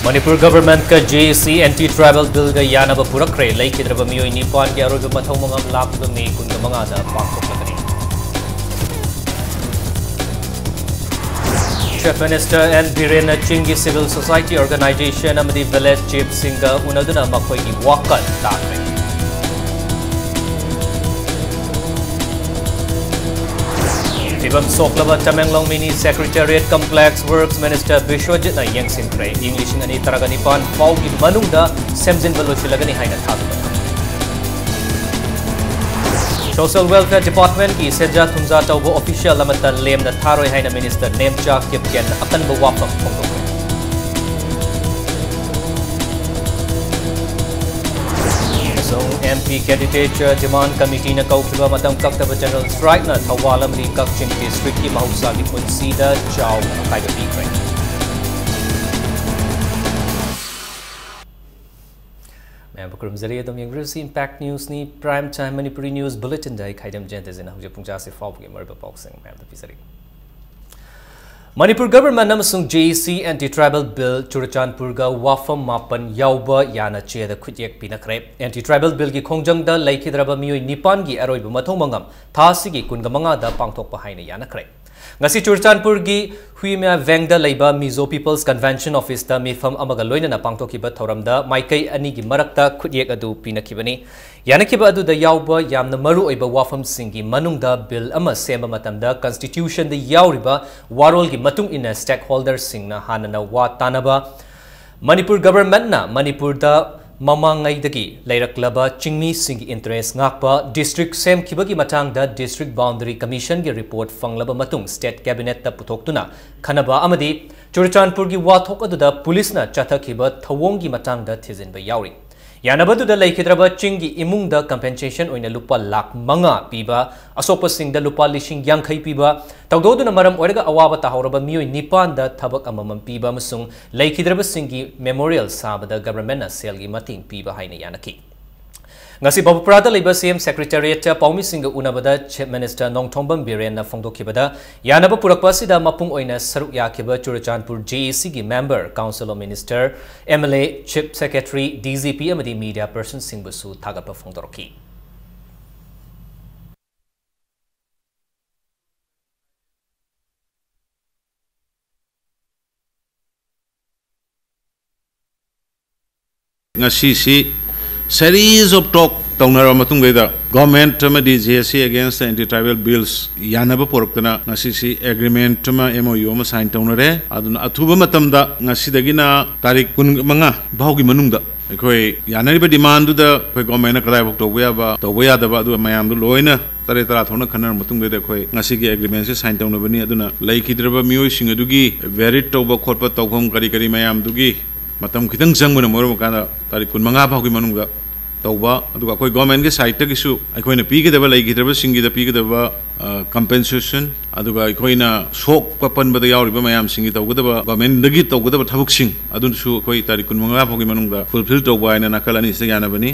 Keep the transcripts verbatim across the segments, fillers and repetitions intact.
Manipur ꯒꯚꯔꯟꯃꯦꯟꯠꯀ J ꯑꯦ ꯁꯤ anti tribal ꯕꯤꯜꯒ ꯌꯥꯅꯕ ꯄꯨꯔꯛꯈ꯭ꯔꯦ꯫ ꯂꯩꯈꯤꯗ꯭ꯔꯕ ꯃꯤꯑꯣꯏ ꯅꯤꯄꯥꯟꯒꯤ ꯑꯔꯣꯏꯕ ꯃꯊꯧ ꯃꯉꯝ ꯂꯥꯛꯂꯤꯕ ꯃꯦ ꯀꯨꯟꯒ ꯃꯉꯥꯗ ꯄꯥꯡꯊꯣꯛꯂꯒꯅꯤ꯫ ꯆꯤꯐ ꯃꯤꯅꯤꯁꯇꯔ ꯑꯦꯟ ꯕꯤꯔꯦꯟꯅ ꯆꯤꯡꯒꯤ ꯁꯤꯚꯤꯜ ꯁꯣꯁꯥꯏꯇꯤ ꯑꯣꯔꯒꯅꯥꯏꯖꯦꯁꯟ ꯑꯃꯗꯤ ꯚꯤꯂꯦꯖ ꯆꯤꯐꯁꯤꯡꯒ ꯎꯅꯗꯨꯅ ꯃꯈꯣꯏꯒꯤ ꯋꯥꯈꯜ ꯇꯥꯈ꯭ꯔꯦ꯫ ꯐꯤꯕꯝ ꯁꯣꯛꯂꯕ ꯇꯃꯦꯡꯂꯣꯡ ꯃꯤꯅꯤ ꯁꯦꯀ꯭ꯔꯦꯇꯦꯔꯤꯌꯦꯠ ꯀꯝꯄ꯭ꯂꯦꯛꯁ ꯋꯔꯛꯁ ꯃꯤꯅꯤꯁꯇꯔ ꯕꯤꯁ꯭ꯋꯖꯤꯠꯅ ꯌꯦꯡꯁꯤꯟꯈ꯭ꯔꯦ꯫ ꯏꯪ ꯂꯤꯁꯤꯡ ꯑꯅꯤ ꯇꯔꯥꯅꯤꯄꯥꯟ ꯐꯥꯎꯒꯤ ꯃꯅꯨꯡꯗ ꯁꯦꯝꯖꯤꯟꯕ ꯂꯣꯏꯁꯤꯜꯂꯒꯅꯤ ꯍꯥꯏꯅ ꯊꯥꯖꯕ ꯊꯝꯂꯤ꯫ ꯁꯣꯁꯤꯌꯦꯜ ꯋꯦꯜꯐꯤꯌꯔ ꯗꯤꯄꯥꯔꯠꯃꯦꯟꯠꯀꯤ ꯁꯦꯟꯖꯥ ꯊꯨꯝꯖꯥ ꯇꯧꯕ ꯑꯣꯐꯤꯁꯤꯌꯦꯜ ꯑꯃꯠꯇ ꯂꯦꯝꯅ ꯊꯥꯔꯣꯏ ꯍꯥꯏꯅ ꯃꯤꯅꯤꯁꯇꯔ ꯅꯦꯝꯆꯥ ꯀꯤꯞꯒꯦꯟꯅ ꯑꯀꯟꯕ ꯋꯥꯐꯝ ꯐꯣꯡꯗꯣꯛꯈ꯭ꯔꯦ꯫ ꯑꯃꯁꯨꯡ ꯑꯦꯝ ꯄꯤ ꯀꯦꯟꯗꯤꯗꯦꯠ ꯗꯤꯃꯥꯟ ꯀꯃꯤꯇꯤꯅ ꯀꯧꯈꯤꯕ ꯃꯇꯝ ꯀꯛꯇꯕ ꯖꯦꯅꯔꯦꯜ ꯁ꯭ꯇ꯭ꯔꯥꯏꯛꯅ ꯊꯧꯕꯥꯜ ꯑꯃꯗꯤ ꯀꯛꯆꯤꯡ ꯗꯤꯁꯇ꯭ꯔꯤꯛꯀꯤ ꯃꯍꯧꯁꯥꯒꯤ ꯄꯨꯟꯁꯤꯗ ꯆꯥꯎꯅ ꯑꯀꯥꯏꯕ ꯄꯤꯈ꯭ꯔꯦ꯫ ꯃꯌꯥꯝꯕꯨ ꯈꯨꯔꯨꯝꯖꯔꯤ꯫ ꯑꯗꯨꯝ ꯌꯦꯡꯕꯤꯔꯤꯕꯁꯤ ꯏꯝꯄꯦꯛ ꯅ꯭ꯌꯨꯁꯅꯤ꯫ ꯄ꯭ꯔꯥꯏꯝ ꯇꯥꯏꯝ ꯃꯅꯤꯄꯨꯔꯤ ꯅ꯭ꯌꯨꯁ ꯕꯨꯂꯦꯇꯤꯟꯗ ꯑꯩ ꯈꯥꯏꯗꯝ ꯖꯌꯟꯇꯖꯤꯅ ꯍꯧꯖꯤꯛ ꯄꯨꯡ ꯇꯔꯥꯁꯤ ꯐꯥꯎꯕꯒꯤ ꯃꯔꯨꯑꯣꯏꯕ ꯄꯥꯎꯁꯤꯡ ꯃꯌꯥꯝꯗ ꯄꯤꯖꯔꯤ꯫ ꯃꯅꯤꯄꯨꯔ ꯒꯚꯔꯟꯃꯦꯟꯠ ꯑꯃꯁꯨꯡ ꯖꯦ ꯑꯦ ꯁꯤ ꯑꯦꯟꯇꯤ ꯇ꯭ꯔꯥꯏꯕꯦꯜ ꯕꯤꯜ ꯆꯨꯔꯆꯥꯟꯄꯨꯔꯒ ꯋꯥꯐꯝ ꯃꯥꯄꯟ ꯌꯥꯎꯕ ꯌꯥꯅ ꯆꯦꯗ ꯈꯨꯠꯌꯦꯛ ꯄꯤꯅꯈ꯭ꯔꯦ꯫ ꯑꯦꯟꯇꯤ ꯇ꯭ꯔꯥꯏꯕꯦꯜ ꯕꯤꯜꯒꯤ ꯈꯣꯡꯖꯪꯗ ꯂꯩꯈꯤꯗ꯭ꯔꯕ ꯃꯤꯑꯣꯏ ꯅꯤꯄꯥꯟꯒꯤ ꯑꯔꯣꯏꯕ ꯃꯊꯧ ꯃꯉꯝ ꯊꯥ ꯑꯁꯤꯒꯤ ꯀꯨꯟꯒ ꯃꯉꯥꯗ ꯄꯥꯡꯊꯣꯛꯄ ꯍꯥꯏꯅ ꯌꯥꯅꯈ꯭ꯔꯦ꯫ ꯉꯁꯤ ꯆꯨꯔꯆꯥꯟꯄꯨꯔꯒꯤ ꯍꯨꯏꯃ꯭ꯌꯥꯚꯦꯡꯗ ꯂꯩꯕ ꯃꯤꯖꯣ ꯄꯤꯄꯜꯁ ꯀꯟꯚꯦꯟꯁꯟ ꯑꯣꯐꯤꯁꯇ ꯃꯤꯐꯝ ꯑꯃꯒ ꯂꯣꯏꯅꯅ ꯄꯥꯡꯊꯣꯛꯈꯤꯕ ꯊꯧꯔꯝꯗ ꯃꯥꯏꯀꯩ ꯑꯅꯤꯒꯤ ꯃꯔꯛꯇ ꯈꯨꯠꯌꯦꯛ ꯑꯗꯨ ꯄꯤꯅꯈꯤꯕꯅꯤ꯫ ꯌꯥꯅꯈꯤꯕ ꯑꯗꯨꯗ ꯌꯥꯎꯕ ꯌꯥꯝꯅ ꯃꯔꯨꯑꯣꯏꯕ ꯋꯥꯐꯝꯁꯤꯡꯒꯤ ꯃꯅꯨꯡꯗ ꯕꯤꯜ ꯑꯃ ꯁꯦꯝꯕ ꯃꯇꯝꯗ ꯀꯟꯁꯇꯤꯇ꯭ꯌꯨꯁꯟꯗ ꯌꯥꯎꯔꯤꯕ ꯋꯥꯔꯣꯜꯒꯤ ꯃꯇꯨꯡ ꯏꯟꯅ ꯁ꯭ꯇꯦꯛꯍꯣꯜꯗꯔꯁꯤꯡꯅ ꯍꯥꯟꯅꯅ ꯋꯥ ꯇꯥꯅꯕ, ꯃꯅꯤꯄꯨꯔ ꯒꯚꯔꯟꯃꯦꯟꯠꯅ ꯃꯅꯤꯄꯨꯔꯗ ꯃꯃꯥꯡꯉꯩꯗꯒꯤ ꯂꯩꯔꯛꯂꯕ ꯆꯤꯡꯃꯤꯁꯤꯡꯒꯤ ꯏꯟꯇꯔꯦꯁ ꯉꯥꯛꯄ ꯗꯤꯁꯇ꯭ꯔꯤꯛ ꯁꯦꯝꯈꯤꯕꯒꯤ ꯃꯇꯥꯡꯗ ꯗꯤꯁꯇ꯭ꯔꯤꯛ ꯕꯥꯎꯟꯗꯔꯤ ꯀꯃꯤꯁꯟꯒꯤ ꯔꯤꯄꯣꯔꯠ ꯐꯪꯂꯕ ꯃꯇꯨꯡ ꯁ꯭ꯇꯦꯠ ꯀꯦꯕꯤꯅꯦꯠꯇ ꯄꯨꯊꯣꯛꯇꯨꯅ ꯈꯟꯅꯕ ꯑꯃꯗꯤ ꯆꯨꯔꯆꯥꯟꯄꯨꯔꯒꯤ ꯋꯥꯊꯣꯛ ꯑꯗꯨꯗ ꯄꯨꯂꯤꯁꯅ ꯆꯠꯊꯈꯤꯕ ꯊꯧꯑꯣꯡꯒꯤ ꯃꯇꯥꯡꯗ ꯊꯤꯖꯤꯟꯕ ꯌꯥꯎꯔꯤ꯫ ꯌꯥꯅꯕꯗꯨꯗ ꯂꯩꯈꯤꯗ꯭ꯔꯕ ꯆꯤꯡꯒꯤ ꯏꯃꯨꯡꯗ ꯀꯝꯄꯦꯟꯁꯦꯁꯟ ꯑꯣꯏꯅ ꯂꯨꯄꯥ ꯂꯥꯈ ꯃꯉꯥ ꯄꯤꯕ, ꯑꯁꯣꯛꯄꯁꯤꯡꯗ ꯂꯨꯄꯥ ꯂꯤꯁꯤꯡ ꯌꯥꯡꯈꯩ ꯄꯤꯕ, ꯊꯧꯗꯣꯛ ꯑꯗꯨꯅ ꯃꯔꯝ ꯑꯣꯏꯔꯒ ꯑꯋꯥꯕ ꯇꯥꯍꯧꯔꯕ ꯃꯤꯑꯣꯏ ꯅꯤꯄꯥꯟꯗ ꯊꯕꯛ ꯑꯃꯃꯝ ꯄꯤꯕ ꯑꯃꯁꯨꯡ ꯂꯩꯈꯤꯗ꯭ꯔꯕꯁꯤꯡꯒꯤ ꯃꯦꯃꯣꯔꯤꯌꯦꯜ ꯁꯥꯕꯗ ꯒꯚꯔꯟꯃꯦꯟꯠꯅ ꯁꯦꯜꯒꯤ ꯃꯇꯦꯡ ꯄꯤꯕ ꯍꯥꯏꯅ ꯌꯥꯅꯈꯤ꯫ ꯉꯁꯤ ꯕꯕꯨꯄꯨꯔꯥꯗ ꯂꯩꯕ C M Secretariat ꯇ ꯄꯥꯎꯃꯤꯁꯤꯡꯒ ꯎꯅꯕꯗ Chief Minister ꯅꯣꯡꯊꯣꯝꯕꯝ ꯕꯤꯔꯦꯟꯅ ꯐꯣꯡꯗꯣꯛꯈꯤꯕꯗ, ꯌꯥꯅꯕ ꯄꯨꯔꯛꯄ ꯑꯁꯤꯗ ꯃꯄꯨꯡ ꯑꯣꯏꯅ ꯁꯔꯨꯛ ꯌꯥꯈꯤꯕ ꯆꯨꯔꯆꯥꯟꯄꯨꯔ J A C ꯒꯤ member, Council of Minister, M L A, Chief Secretary, D G P ꯑꯃꯗꯤ media person ꯁꯤꯡꯕꯨꯁꯨ ꯊꯥꯒꯠꯄ ꯐꯣꯡꯗꯣꯔꯛꯈꯤ꯫ ꯉꯁꯤꯁꯤ series of talk ꯇꯧꯅꯔꯕ ꯃꯇꯨꯡꯗꯩꯗ government ꯑꯃꯗꯤ J A C against anti tribal bills ꯌꯥꯅꯕ ꯄꯨꯔꯛꯇꯅ ꯉꯁꯤꯁꯤ agreement ꯑꯃ, M O U ꯑꯃ sign ꯇꯧꯅꯔꯦ꯫ ꯑꯗꯨꯅ ꯑꯊꯨꯕ ꯃꯇꯝꯗ ꯉꯁꯤꯗꯒꯤꯅ ꯇꯥꯔꯤꯛ ꯀꯨꯟꯃꯉꯥ ꯐꯥꯎꯒꯤ ꯃꯅꯨꯡꯗ ꯑꯩꯈꯣꯏ ꯌꯥꯅꯔꯤꯕ demand ꯗꯨꯗ ꯑꯩꯈꯣꯏ government ꯅ ꯀꯗꯥꯏꯐꯥꯎ ꯇꯧꯕ ꯌꯥꯕ, ꯇꯧꯕ ꯌꯥꯗꯕ, ꯑꯗꯨ ꯃꯌꯥꯝꯗꯨ ꯂꯣꯏꯅ ꯇꯔꯦꯠ ꯇꯔꯥ ꯊꯣꯛꯅ ꯈꯟꯅꯔꯕ ꯃꯇꯨꯡꯗꯩꯗ ꯑꯩꯈꯣꯏ ꯉꯁꯤꯒꯤ agreement ꯁꯦ sign ꯇꯧꯅꯕꯅꯤ꯫ ꯑꯗꯨꯅ ꯂꯩꯈꯤꯗ꯭ꯔꯕ ꯃꯤꯑꯣꯏꯁꯤꯡ ꯑꯗꯨꯒꯤ valid ꯇꯧꯕ ꯈꯣꯠꯄ ꯇꯧꯐꯝ ꯀꯔꯤ ꯀꯔꯤ ꯃꯌꯥꯝꯗꯨꯒꯤ ꯃꯇꯝ ꯈꯤꯇꯪ ꯆꯪꯕꯅ ꯃꯔꯝ ꯑꯣꯏꯔꯀꯥꯟꯗ ꯇꯥꯔꯤꯛ ꯀꯨꯟꯃꯉꯥ ꯐꯥꯎꯒꯤ ꯃꯅꯨꯡꯗ ꯇꯧꯕ, ꯑꯗꯨꯒ ꯑꯩꯈꯣꯏ government ꯀꯤ side ꯇꯒꯤꯁꯨ ꯑꯩꯈꯣꯏꯅ ꯄꯤꯒꯗꯕ, ꯂꯩꯈꯤꯗ꯭ꯔꯕꯁꯤꯡꯒꯤꯗ ꯄꯤꯒꯗꯕ, ꯑ, compensation, ꯑꯗꯨꯒ ꯑꯩꯈꯣꯏꯅ ꯁꯣꯛꯄ ꯄꯟꯕꯗ ꯌꯥꯎꯔꯤꯕ ꯃꯌꯥꯝꯁꯤꯡꯒꯤ ꯇꯧꯒꯗꯕ, government ꯗꯒꯤ ꯇꯧꯒꯗꯕ ꯊꯕꯛꯁꯤꯡ ꯑꯗꯨꯁꯨ ꯑꯩꯈꯣꯏ ꯇꯥꯔꯤꯛ ꯀꯨꯟꯃꯉꯥ ꯐꯥꯎꯒꯤ ꯃꯅꯨꯡꯗ fulfill ꯇꯧꯕ ꯍꯥꯏꯅ ꯅꯥꯀꯜ ꯑꯅꯤꯁꯤꯗ ꯌꯥꯅꯕꯅꯤ꯫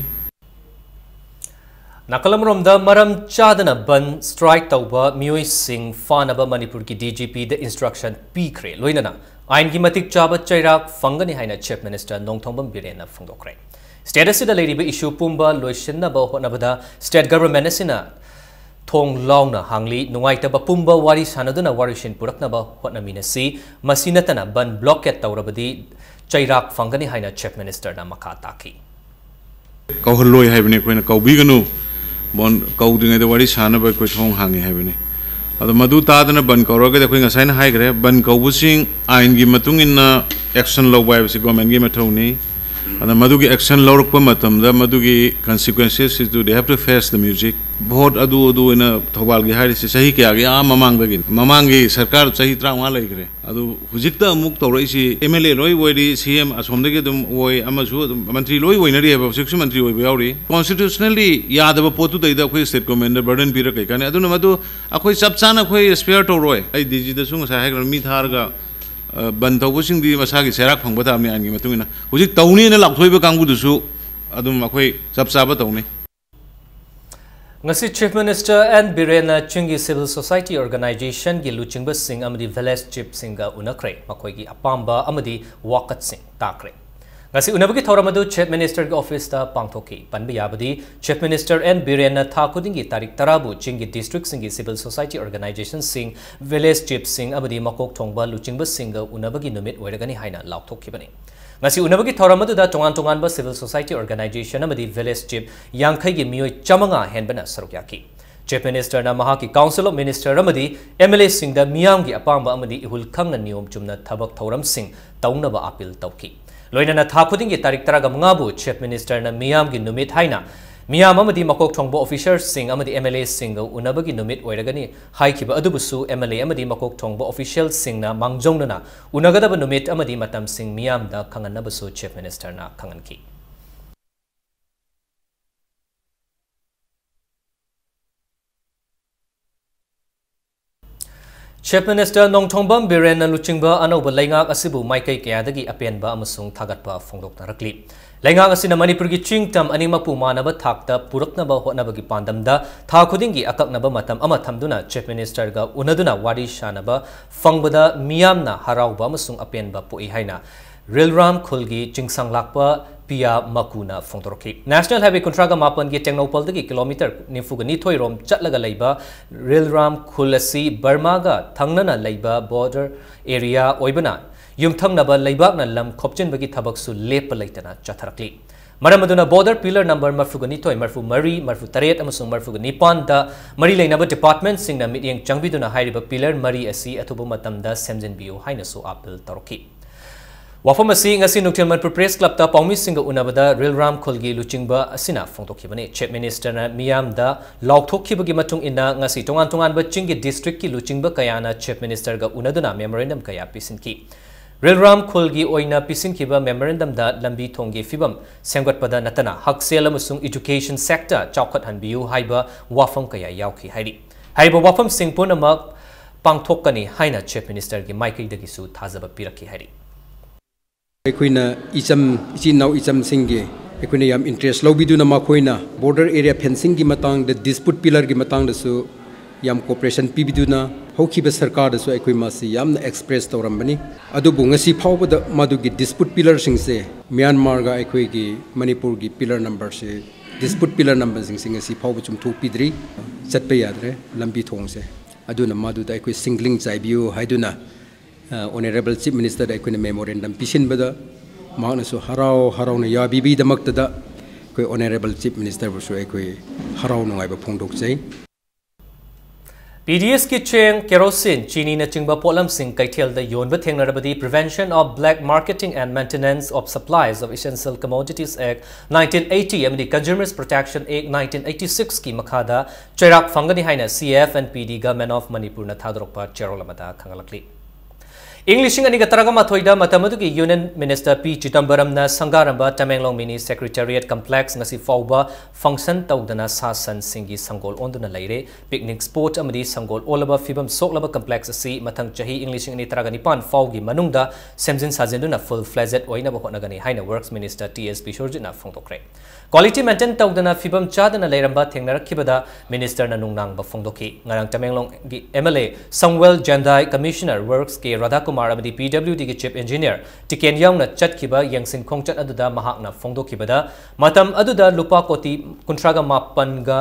ꯅꯥꯀꯜ ꯑꯃꯔꯣꯝꯗ, ꯃꯔꯝ ꯆꯥꯗꯅ ꯕꯟ strike ꯇꯧꯕ ꯃꯤꯑꯣꯏꯁꯤꯡ ꯐꯥꯅꯕ ꯃꯅꯤꯄꯨꯔꯒꯤ D G P ꯗ instruction ꯄꯤꯈ꯭ꯔꯦ, ꯂꯣꯏꯅꯅ ꯑꯥꯏꯟꯒꯤ ꯃꯇꯤꯛ ꯆꯥꯕ ꯆꯩꯔꯥꯛ ꯐꯪꯒꯅꯤ ꯍꯥꯏꯅ Chief Minister ꯅꯣꯡꯊꯣꯝꯕꯝ ꯕꯤꯔꯦꯟꯅ ꯐꯣꯡꯗꯣꯛꯈ꯭ꯔꯦ꯫ State ꯑꯁꯤꯗ ꯂꯩꯔꯤꯕ issue ꯄꯨꯝꯕ ꯂꯣꯏꯁꯤꯟꯅꯕ ꯍꯣꯠꯅꯕꯗ state government ꯑꯁꯤꯅ ꯊꯣꯡ ꯂꯥꯎꯅ ꯍꯥꯡꯂꯤ, ꯅꯨꯡꯉꯥꯏꯇꯕ ꯄꯨꯝꯕ ꯋꯥꯔꯤ ꯁꯥꯟꯅꯗꯨꯅ ꯋꯥꯔꯤꯁꯤꯟ ꯄꯨꯔꯛꯅꯕ ꯍꯣꯠꯅꯃꯤꯟꯅꯁꯤ, ꯃꯁꯤ ꯅꯠꯇꯅ ꯕꯟ blockade ꯇꯧꯔꯕꯗꯤ ꯆꯩꯔꯥꯛ ꯐꯪꯒꯅꯤ ꯍꯥꯏꯅ Chief Minister ꯅ ꯃꯈꯥ ꯇꯥꯈꯤ꯫ ꯀꯧꯍꯜꯂꯣꯏ ꯍꯥꯏꯕꯅꯤ ꯑꯩꯈꯣꯏꯅ, ꯀꯧꯕꯤꯒꯅꯨ, ꯕꯟ ꯀꯧꯗ꯭ꯔꯤꯉꯩꯗ ꯋꯥꯔꯤ ꯁꯥꯅꯕ ꯑꯩꯈꯣꯏ ꯊꯣꯡ ꯍꯥꯡꯉꯤ ꯍꯥꯏꯕꯅꯤ꯫ ꯑꯗꯣ ꯃꯗꯨ ꯇꯥꯗꯅ ꯕꯟ ꯀꯧꯔꯒꯗꯤ ꯑꯩꯈꯣꯏ ꯉꯁꯥꯏꯅ ꯍꯥꯏꯈ꯭ꯔꯦ, ꯕꯟ ꯀꯧꯕꯁꯤꯡ ꯑꯥꯏꯟꯒꯤ ꯃꯇꯨꯡ ꯏꯟꯅ action ꯂꯧꯕ ꯍꯥꯏꯕꯁꯤ government ꯀꯤ ꯃꯊꯧꯅꯤ꯫ ꯑꯗ ꯃꯗꯨꯒꯤ action ꯂꯧꯔꯛꯄ ꯃꯇꯝꯗ ꯃꯗꯨꯒꯤ consequences ꯁꯤꯁꯨ they have to face the music꯫ Vote ꯑꯗꯨ ꯑꯗꯨ ꯑꯣꯏꯅ ꯊꯧꯕꯥꯜꯒꯤ ꯍꯥꯏꯔꯤꯁꯤ ꯆꯍꯤ ꯀꯌꯥꯒꯤ ꯑꯥ ꯃꯃꯥꯡꯗꯒꯤ, ꯃꯃꯥꯡꯒꯤ ꯁꯔꯀꯥꯔ ꯆꯍꯤ ꯇꯔꯥꯃꯉꯥ ꯂꯩꯈ꯭ꯔꯦ꯫ ꯑꯗꯨ ꯍꯧꯖꯤꯛꯇ ꯑꯃꯨꯛ ꯇꯧꯔꯛꯏꯁꯤ, M L A ꯂꯣꯏ ꯑꯣꯏꯔꯤ, C M ꯑꯁꯣꯝꯗꯒꯤ ꯑꯗꯨꯝ ꯑꯣꯏ, ꯑꯃꯁꯨ ꯑꯗꯨꯝ ꯃꯟꯇ꯭ꯔꯤ ꯂꯣꯏ ꯑꯣꯏꯅꯔꯤꯑꯕ, ꯍꯧꯖꯤꯛꯁꯨ ꯃꯟꯇ꯭ꯔꯤ ꯑꯣꯏꯕ ꯌꯥꯎꯔꯤ꯫ Constitutionally ꯌꯥꯗꯕ ꯄꯣꯠꯇꯨꯗꯩꯗ ꯑꯩꯈꯣꯏ state government ꯗ burden ꯄꯤꯔ ꯀꯩ ꯀꯥꯟꯅꯩ? ꯑꯗꯨꯅ ꯃꯗꯨ ꯑꯩꯈꯣꯏ ꯆꯞ ꯆꯥꯅ ꯑꯩꯈꯣꯏ spare ꯇꯧꯔꯣꯏ꯫ ꯑꯩ D G ꯗꯁꯨ ꯉꯁꯥꯏ ꯍꯥꯏꯈ꯭ꯔꯕ, ꯃꯤ ꯊꯥꯔꯒ, ꯑ, ꯕꯟ ꯇꯧꯕꯁꯤꯡꯗꯤ ꯃꯁꯥꯒꯤ ꯆꯩꯔꯥꯛ ꯐꯪꯕ ꯇꯥꯕꯅꯤ ꯑꯥꯏꯟꯒꯤ ꯃꯇꯨꯡ ꯏꯟꯅ꯫ ꯍꯧꯖꯤꯛ ꯇꯧꯅꯤꯅ ꯂꯥꯎꯊꯣꯛꯏꯕ ꯀꯥꯡꯕꯨꯗꯨꯁꯨ ꯑꯗꯨꯝ ꯑꯩꯈꯣꯏ ꯆꯞ ꯆꯥꯕ ꯇꯧꯅꯤ꯫ ꯉꯁꯤ Chief Minister N ꯕꯤꯔꯦꯟꯅ ꯆꯤꯡꯒꯤ civil society organizationꯒꯤ ꯂꯨꯆꯤꯡꯕꯁꯤꯡ ꯑꯃꯗꯤ village chiefꯁꯤꯡꯒ ꯎꯅꯈ꯭ꯔꯦ꯫ ꯃꯈꯣꯏꯒꯤ ꯑꯄꯥꯝꯕ ꯑꯃꯗꯤ ꯋꯥꯀꯠꯁꯤꯡ ꯇꯥꯈ꯭ꯔꯦ꯫ ꯉꯁꯤ ꯎꯅꯕꯒꯤ ꯊꯧꯔꯝ ꯑꯗꯨ Chief Ministerꯒꯤ officeꯇ ꯄꯥꯡꯊꯣꯛꯈꯤ꯫ ꯄꯟꯕ ꯌꯥꯕꯗꯤ, Chief Minister N ꯕꯤꯔꯦꯟꯅ ꯊꯥ ꯈꯨꯗꯤꯡꯒꯤ ꯇꯥꯔꯤꯛ ꯇꯔꯥꯕꯨ ꯆꯤꯡꯒꯤ districtꯁꯤꯡꯒꯤ civil society organizationꯁꯤꯡ, village chiefꯁꯤꯡ ꯑꯃꯗꯤ ꯃꯀꯣꯛ ꯊꯣꯡꯕ ꯂꯨꯆꯤꯡꯕꯁꯤꯡꯒ ꯎꯅꯕꯒꯤ ꯅꯨꯃꯤꯠ ꯑꯣꯏꯔꯒꯅꯤ ꯍꯥꯏꯅ ꯂꯥꯎꯊꯣꯛꯈꯤꯕꯅꯤ꯫ ꯉꯁꯤ ꯎꯅꯕꯒꯤ ꯊꯧꯔꯝ ꯑꯗꯨꯗ ꯇꯣꯉꯥꯟ ꯇꯣꯉꯥꯟꯕ civil society organization ꯑꯃꯗꯤ village chief ꯌꯥꯡꯈꯩꯒꯤ ꯃꯤꯑꯣꯏ ꯆꯥꯃꯉꯥ ꯍꯦꯟꯕꯅ ꯁꯔꯨꯛ ꯌꯥꯈꯤ꯫ Chief Ministerꯅ ꯃꯍꯥꯛꯀꯤ Council of Minister ꯑꯃꯗꯤ MLAꯁꯤꯡꯗ ꯃꯤꯌꯥꯝꯒꯤ ꯑꯄꯥꯝꯕ ꯑꯃꯗꯤ ꯏꯍꯨꯜ ꯈꯪꯅ ꯅꯤꯌꯣꯝ ꯆꯨꯝꯅ ꯊꯕꯛ ꯊꯧꯔꯝꯁꯤꯡ ꯇꯧꯅꯕ appeal ꯇꯧꯈꯤ꯫ ꯂꯣꯏꯅꯅ ꯊꯥ ꯈꯨꯗꯤꯡꯒꯤ ꯇꯥꯔꯤꯛ ꯇꯔꯥꯃꯉꯥꯕꯨ Chief Ministerꯅ ꯃꯤꯌꯥꯝꯒꯤ ꯅꯨꯃꯤꯠ ꯍꯥꯏꯅ ꯃꯤꯌꯥꯝ ꯑꯃꯗꯤ ꯃꯀꯣꯛ ꯊꯣꯡꯕ officerꯁꯤꯡ ꯑꯃꯗꯤ MLAꯁꯤꯡꯒ ꯎꯅꯕꯒꯤ ꯅꯨꯃꯤꯠ ꯑꯣꯏꯔꯒꯅꯤ ꯍꯥꯏꯈꯤꯕ ꯑꯗꯨꯕꯨꯁꯨ MLA ꯑꯃꯗꯤ ꯃꯀꯣꯛ ꯊꯣꯡꯕ officialꯁꯤꯡꯅ ꯃꯥꯡꯖꯧꯅꯅ ꯎꯅꯒꯗꯕ ꯅꯨꯃꯤꯠ ꯑꯃꯗꯤ ꯃꯇꯝꯁꯤꯡ ꯃꯤꯌꯥꯝꯗ ꯈꯪꯍꯟꯅꯕꯁꯨ Chief Ministerꯅ ꯈꯪꯍꯟꯈꯤ꯫ Chief Minister ꯅꯣꯡꯊꯣꯝꯕꯝ ꯕꯤꯔꯦꯟꯅ ꯂꯨꯆꯤꯡꯕ ꯑꯅꯧꯕ ꯂꯩꯉꯥꯛ ꯑꯁꯤꯕꯨ ꯃꯥꯏꯀꯩ ꯀꯌꯥꯗꯒꯤ ꯑꯄꯦꯟꯕ ꯑꯃꯁꯨꯡ ꯊꯥꯒꯠꯄ ꯐꯣꯡꯗꯣꯛꯅꯔꯛꯂꯤ꯫ ꯂꯩꯉꯥꯛ ꯑꯁꯤꯅ ꯃꯅꯤꯄꯨꯔꯒꯤ ꯆꯤꯡ ꯇꯝ ꯑꯅꯤꯃꯛꯄꯨ ꯃꯥꯟꯅꯕ ꯊꯥꯛꯇ ꯄꯨꯔꯛꯅꯕ ꯍꯣꯠꯅꯕꯒꯤ ꯄꯥꯟꯗꯝꯗ ꯊꯥ ꯈꯨꯗꯤꯡꯒꯤ ꯑꯀꯛꯅꯕ ꯃꯇꯝ ꯑꯃ ꯊꯝꯗꯨꯅ Chief Ministerꯒ ꯎꯅꯗꯨꯅ ꯋꯥꯔꯤ ꯁꯥꯅꯕ ꯐꯪꯕꯗ ꯃꯤꯌꯥꯝꯅ ꯍꯔꯥꯎꯕ ꯑꯃꯁꯨꯡ ꯑꯄꯦꯟꯕ ꯄꯣꯛꯏ ꯍꯥꯏꯅ ꯔꯤꯜꯔꯥꯝ ꯈꯨꯜꯒꯤ ꯆꯤꯡꯁꯥꯡ ꯂꯥꯛꯄ ꯄꯤꯌꯥ ꯃꯀꯨꯅ ꯐꯣꯡꯗꯣꯔꯛꯈꯤ꯫ National Highway ꯀꯨꯟꯊ꯭ꯔꯥꯒ ꯃꯥꯄꯟꯒꯤ ꯇꯦꯡꯅꯧꯄꯜꯗꯒꯤ kilometre ꯅꯤꯐꯨꯒ ꯅꯤꯊꯣꯏ ꯔꯣꯝ ꯆꯠꯂꯒ ꯂꯩꯕ ꯔꯤꯜꯔꯥꯝ ꯈꯨꯜ ꯑꯁꯤ ꯕꯔꯃꯥꯒ ꯊꯪꯅꯅ ꯂꯩꯕ border area ꯑꯣꯏꯕꯅ ꯌꯨꯝꯊꯪꯅꯕ ꯂꯩꯕꯥꯛꯅ ꯂꯝ ꯈꯣꯞꯆꯤꯟꯕꯒꯤ ꯊꯕꯛꯁꯨ ꯂꯦꯞꯄ ꯂꯩꯇꯅ ꯆꯠꯊꯔꯛꯂꯤ꯫ ꯃꯔꯝ ꯑꯗꯨꯅ border pillar number ꯃꯔꯤꯐꯨꯒ ꯅꯤꯊꯣꯏ, ꯃꯔꯤꯐꯨ ꯃꯔꯤ, ꯃꯔꯤꯐꯨ ꯇꯔꯦꯠ ꯑꯃꯁꯨꯡ ꯃꯔꯤꯐꯨꯒ ꯅꯤꯄꯥꯟꯗ ꯃꯔꯤ ꯂꯩꯅꯕ departmentꯁꯤꯡꯅ ꯃꯤꯠꯌꯦꯡ ꯆꯪꯕꯤꯗꯨꯅ ꯍꯥꯏꯔꯤꯕ pillar ꯃꯔꯤ ꯑꯁꯤ ꯑꯊꯨꯕ ꯃꯇꯝꯗ ꯁꯦꯝꯖꯤꯟꯕꯤꯌꯨ ꯍꯥꯏꯅꯁꯨ appeal ꯇꯧꯔꯛꯈꯤ꯫ ꯋꯥꯐꯝ ꯑꯁꯤ ꯉꯁꯤ ꯅꯨꯡꯊꯤꯜ ꯃꯅꯤꯄꯨꯔ Press Clubꯇ ꯄꯥꯎꯃꯤꯁꯤꯡꯒ ꯎꯅꯕꯗ ꯔꯤꯜꯔꯥꯝ ꯈꯨꯜꯒꯤ ꯂꯨꯆꯤꯡꯕ ꯑꯁꯤꯅ ꯐꯣꯡꯗꯣꯛꯈꯤꯕꯅꯤ꯫ Chief Ministerꯅ ꯃꯤꯌꯥꯝꯗ ꯂꯥꯎꯊꯣꯛꯈꯤꯕꯒꯤ ꯃꯇꯨꯡ ꯏꯟꯅ ꯉꯁꯤ ꯇꯣꯉꯥꯟ ꯇꯣꯉꯥꯟꯕ ꯆꯤꯡꯒꯤ districtꯀꯤ ꯂꯨꯆꯤꯡꯕ ꯀꯌꯥꯅ Chief Ministerꯒ ꯎꯅꯗꯨꯅ memorandum ꯀꯌꯥ ꯄꯤꯁꯤꯟꯈꯤ꯫ ꯔꯤꯜꯔꯥꯝ ꯈꯨꯜꯒꯤ ꯑꯣꯏꯅ ꯄꯤꯁꯤꯟꯈꯤꯕ memorandumꯗ ꯂꯝꯕꯤ ꯊꯣꯡꯒꯤ ꯐꯤꯕꯝ ꯁꯦꯝꯒꯠꯄꯗ ꯅꯠꯇꯅ ꯍꯛꯁꯦꯜ ꯑꯃꯁꯨꯡ education sector ꯆꯥꯎꯈꯠꯍꯟꯕꯤꯌꯨ ꯍꯥꯏꯕ ꯋꯥꯐꯝ ꯀꯌꯥ ꯌꯥꯎꯈꯤ ꯍꯥꯏꯔꯤ꯫ ꯍꯥꯏꯔꯤꯕ ꯋꯥꯐꯝꯁꯤꯡ ꯄꯨꯝꯅꯃꯛ ꯄꯥꯡꯊꯣꯛꯀꯅꯤ ꯍꯥꯏꯅ Chief Ministerꯒꯤ ꯃꯥꯏꯀꯩꯗꯒꯤꯁꯨ ꯊꯥꯖꯕ ꯄꯤꯔꯛꯈꯤ ꯍꯥꯏꯔꯤ꯫ ꯑꯩꯈꯣꯏꯅ ꯏꯆꯝ, ꯏꯆꯤꯟ ꯏꯅꯥꯎ ꯏꯆꯝꯁꯤꯡꯒꯤ ꯑꯩꯈꯣꯏꯅ ꯌꯥꯝ interest ꯂꯧꯕꯤꯗꯨꯅ ꯃꯈꯣꯏꯅ border area fencingꯒꯤ ꯃꯇꯥꯡꯗ, dispute pillarꯒꯤ ꯃꯇꯥꯡꯗꯁꯨ ꯌꯥꯝ cooperation ꯄꯤꯕꯤꯗꯨꯅ ꯍꯧꯈꯤꯕ ꯁꯔꯀꯥꯔꯗꯁꯨ ꯑꯩꯈꯣꯏ ꯃꯁꯤ ꯌꯥꯝꯅ express ꯇꯧꯔꯝꯕꯅꯤ꯫ ꯑꯗꯨꯕꯨ ꯉꯁꯤ ꯐꯥꯎꯕꯗ ꯃꯗꯨꯒꯤ dispute pillarꯁꯤꯡꯁꯦ ꯃ꯭ꯌꯥꯟꯃꯥꯔꯒ ꯑꯩꯈꯣꯏꯒꯤ ꯃꯅꯤꯄꯨꯔꯒꯤ pillar numberꯁꯦ, dispute pillar numberꯁꯤꯡꯁꯦ ꯉꯁꯤ ꯐꯥꯎꯕ ꯆꯨꯝꯊꯣꯛꯄꯤꯗ꯭ꯔꯤ꯫ ꯆꯠꯄ ꯌꯥꯗ꯭ꯔꯦ ꯂꯝꯕꯤ ꯊꯣꯡꯁꯦ꯫ ꯑꯗꯨꯅ ꯃꯗꯨꯗ ꯑꯩꯈꯣꯏ ꯁꯤꯡꯒ꯭ꯂꯤꯡ ꯆꯥꯏꯕꯤꯌꯨ ꯍꯥꯏꯗꯨꯅ ꯑ, Honourable Chief Ministerꯗ ꯑꯩꯈꯣꯏꯅ memorandum ꯄꯤꯁꯤꯟꯕꯗ ꯃꯍꯥꯛꯅꯁꯨ ꯍꯔꯥꯎ ꯍꯔꯥꯎꯅ ꯌꯥꯕꯤꯕꯒꯤꯗꯃꯛꯇꯗ ꯑꯩꯈꯣꯏ Honourable Chief Ministerꯕꯨꯁꯨ ꯑꯩꯈꯣꯏ ꯍꯔꯥꯎ ꯅꯨꯡꯉꯥꯏꯕ ꯐꯣꯡꯗꯣꯛꯆꯩ꯫ ꯄꯤ ꯗꯤ ꯑꯦꯁꯀꯤ ꯆꯦꯡ, ꯀꯦꯔꯣꯁꯤꯟ, ꯆꯤꯅꯤꯅꯆꯤꯡꯕ ꯄꯣꯠꯂꯝꯁꯤꯡ ꯀꯩꯊꯦꯜꯗ ꯌꯣꯟꯕ ꯊꯦꯡꯅꯔꯕꯗꯤ Prevention of Black Marketing and Maintenance of Supplies of Essential Commodities Act nineteen eighty ꯑꯃꯗꯤ Consumers Protection Act nineteen eighty sixꯀꯤ ꯃꯈꯥꯗ ꯆꯩꯔꯥꯛ ꯐꯪꯒꯅꯤ ꯍꯥꯏꯅ C F and P D Government of Manipurꯅ ꯊꯥꯗꯣꯔꯛꯄ ꯆꯦꯔꯣꯜ ꯑꯃꯗ ꯈꯪꯍꯜꯂꯛꯂꯤ꯫ ꯏꯪ ꯂꯤꯁꯤꯡ ꯑꯅꯤꯒ ꯇꯔꯥꯃꯥꯊꯣꯏꯗ ꯃꯇꯝ ꯑꯗꯨꯒꯤ Union Minister ꯄꯤ ꯆꯤꯗꯝꯕꯔꯝꯅ ꯁꯪꯒꯥꯔꯝꯕ ꯇꯃꯦꯡꯂꯣꯡ Mini Secretariat Complex ꯉꯁꯤ ꯐꯥꯎꯕ function ꯇꯧꯗꯅ ꯁꯥ ꯁꯟꯁꯤꯡꯒꯤ ꯁꯪꯒꯣꯜ ꯑꯣꯟꯗꯨꯅ ꯂꯩꯔꯦ꯫ Picnic spot ꯑꯃꯗꯤ ꯁꯪꯒꯣꯜ ꯑꯣꯜꯂꯕ ꯐꯤꯕꯝ ꯁꯣꯛꯂꯕ complex ꯑꯁꯤ ꯃꯊꯪ ꯆꯍꯤ ꯏꯪ ꯂꯤꯁꯤꯡ ꯑꯅꯤ ꯇꯔꯥꯒ ꯅꯤꯄꯥꯟ ꯐꯥꯎꯒꯤ ꯃꯅꯨꯡꯗ ꯁꯦꯝꯖꯤꯟ ꯁꯥꯖꯤꯟꯗꯨꯅ full fledged ꯑꯣꯏꯅꯕ ꯍꯣꯠꯅꯒꯅꯤ ꯍꯥꯏꯅ Works Minister T S ꯕꯤꯁ꯭ꯋꯔꯖꯤꯠꯅ ꯐꯣꯡꯗꯣꯛꯈ꯭ꯔꯦ꯫ Quality maintain ꯇꯧꯗꯅ ꯐꯤꯕꯝ ꯆꯥꯗꯅ ꯂꯩꯔꯝꯕ ꯊꯦꯡꯅꯔꯛꯈꯤꯕꯗ Ministerꯅ ꯅꯨꯡꯅꯥꯡꯕ ꯐꯣꯡꯗꯣꯛꯈꯤ꯫ ꯉꯔꯥꯡ ꯇꯃꯦꯡꯂꯣꯡꯒꯤ M L A ꯁꯪꯋꯦꯜ ꯖꯦꯟꯗꯥꯏ, Commissioner Works ꯀꯦ ꯔꯥꯙꯥꯀꯨꯃꯥꯔ ꯑꯃꯗꯤ P W Dꯒꯤ Chief Engineer ꯇꯤꯀꯦꯟ ꯌꯥꯎꯅ ꯆꯠꯈꯤꯕ ꯌꯦꯡꯁꯤꯟ ꯈꯣꯡꯆꯠ ꯑꯗꯨꯗ ꯃꯍꯥꯛꯅ ꯐꯣꯡꯗꯣꯛꯈꯤꯕꯗ, ꯃꯇꯝ ꯑꯗꯨꯗ ꯂꯨꯄꯥ ꯀꯣꯇꯤ ꯀꯨꯟꯊ꯭ꯔꯥꯒ ꯃꯥꯄꯟꯒ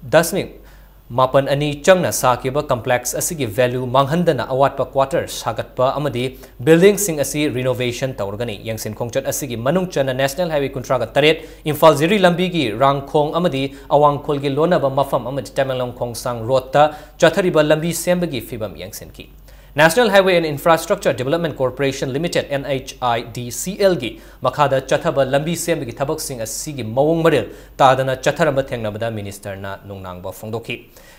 ꯗꯁꯃꯤꯛ ꯃꯥꯄꯟ ꯑꯅꯤ ꯆꯪꯅ ꯁꯥꯈꯤꯕ complex ꯑꯁꯤꯒꯤ value ꯃꯥꯡꯍꯟꯗꯅ ꯑꯋꯥꯠꯄ quarter ꯁꯥꯒꯠꯄ ꯑꯃꯗꯤ buildingꯁꯤꯡ ꯑꯁꯤ renovation ꯇꯧꯔꯒꯅꯤ꯫ ꯌꯦꯡꯁꯤꯟ ꯈꯣꯡꯆꯠ ꯑꯁꯤꯒꯤ ꯃꯅꯨꯡ ꯆꯟꯅ National Highway ꯀꯨꯟꯊ꯭ꯔꯥꯒ ꯇꯔꯦꯠ, ꯏꯝꯐꯥꯜ ꯖꯤꯔꯤ ꯂꯝꯕꯤꯒꯤ ꯔꯥꯡꯈꯣꯡ ꯑꯃꯗꯤ ꯑꯋꯥꯡꯈꯨꯜꯒꯤ ꯂꯣꯟꯅꯕ ꯃꯐꯝ ꯑꯃꯗꯤ ꯇꯃꯦꯡꯂꯣꯡ ꯈꯣꯡꯁꯥꯡ roadꯇ ꯆꯠꯊꯔꯤꯕ ꯂꯝꯕꯤ ꯁꯦꯝꯕꯒꯤ ꯐꯤꯕꯝ ꯌꯦꯡꯁꯤꯟꯈꯤ꯫ National Highway and Infrastructure Development Corporation Limited, N H I D C Lꯒꯤ ꯃꯈꯥꯗ ꯆꯠꯊꯕ ꯂꯝꯕꯤ ꯁꯦꯝꯕꯒꯤ ꯊꯕꯛꯁꯤꯡ ꯑꯁꯤꯒꯤ ꯃꯑꯣꯡ ꯃꯔꯤꯜ ꯇꯥꯗꯅ ꯆꯠꯊꯔꯝꯕ ꯊꯦꯡꯅꯕꯗ Ministerꯅ ꯅꯨꯡꯅꯥꯡꯕ ꯐꯣꯡꯗꯣꯛꯈꯤ꯫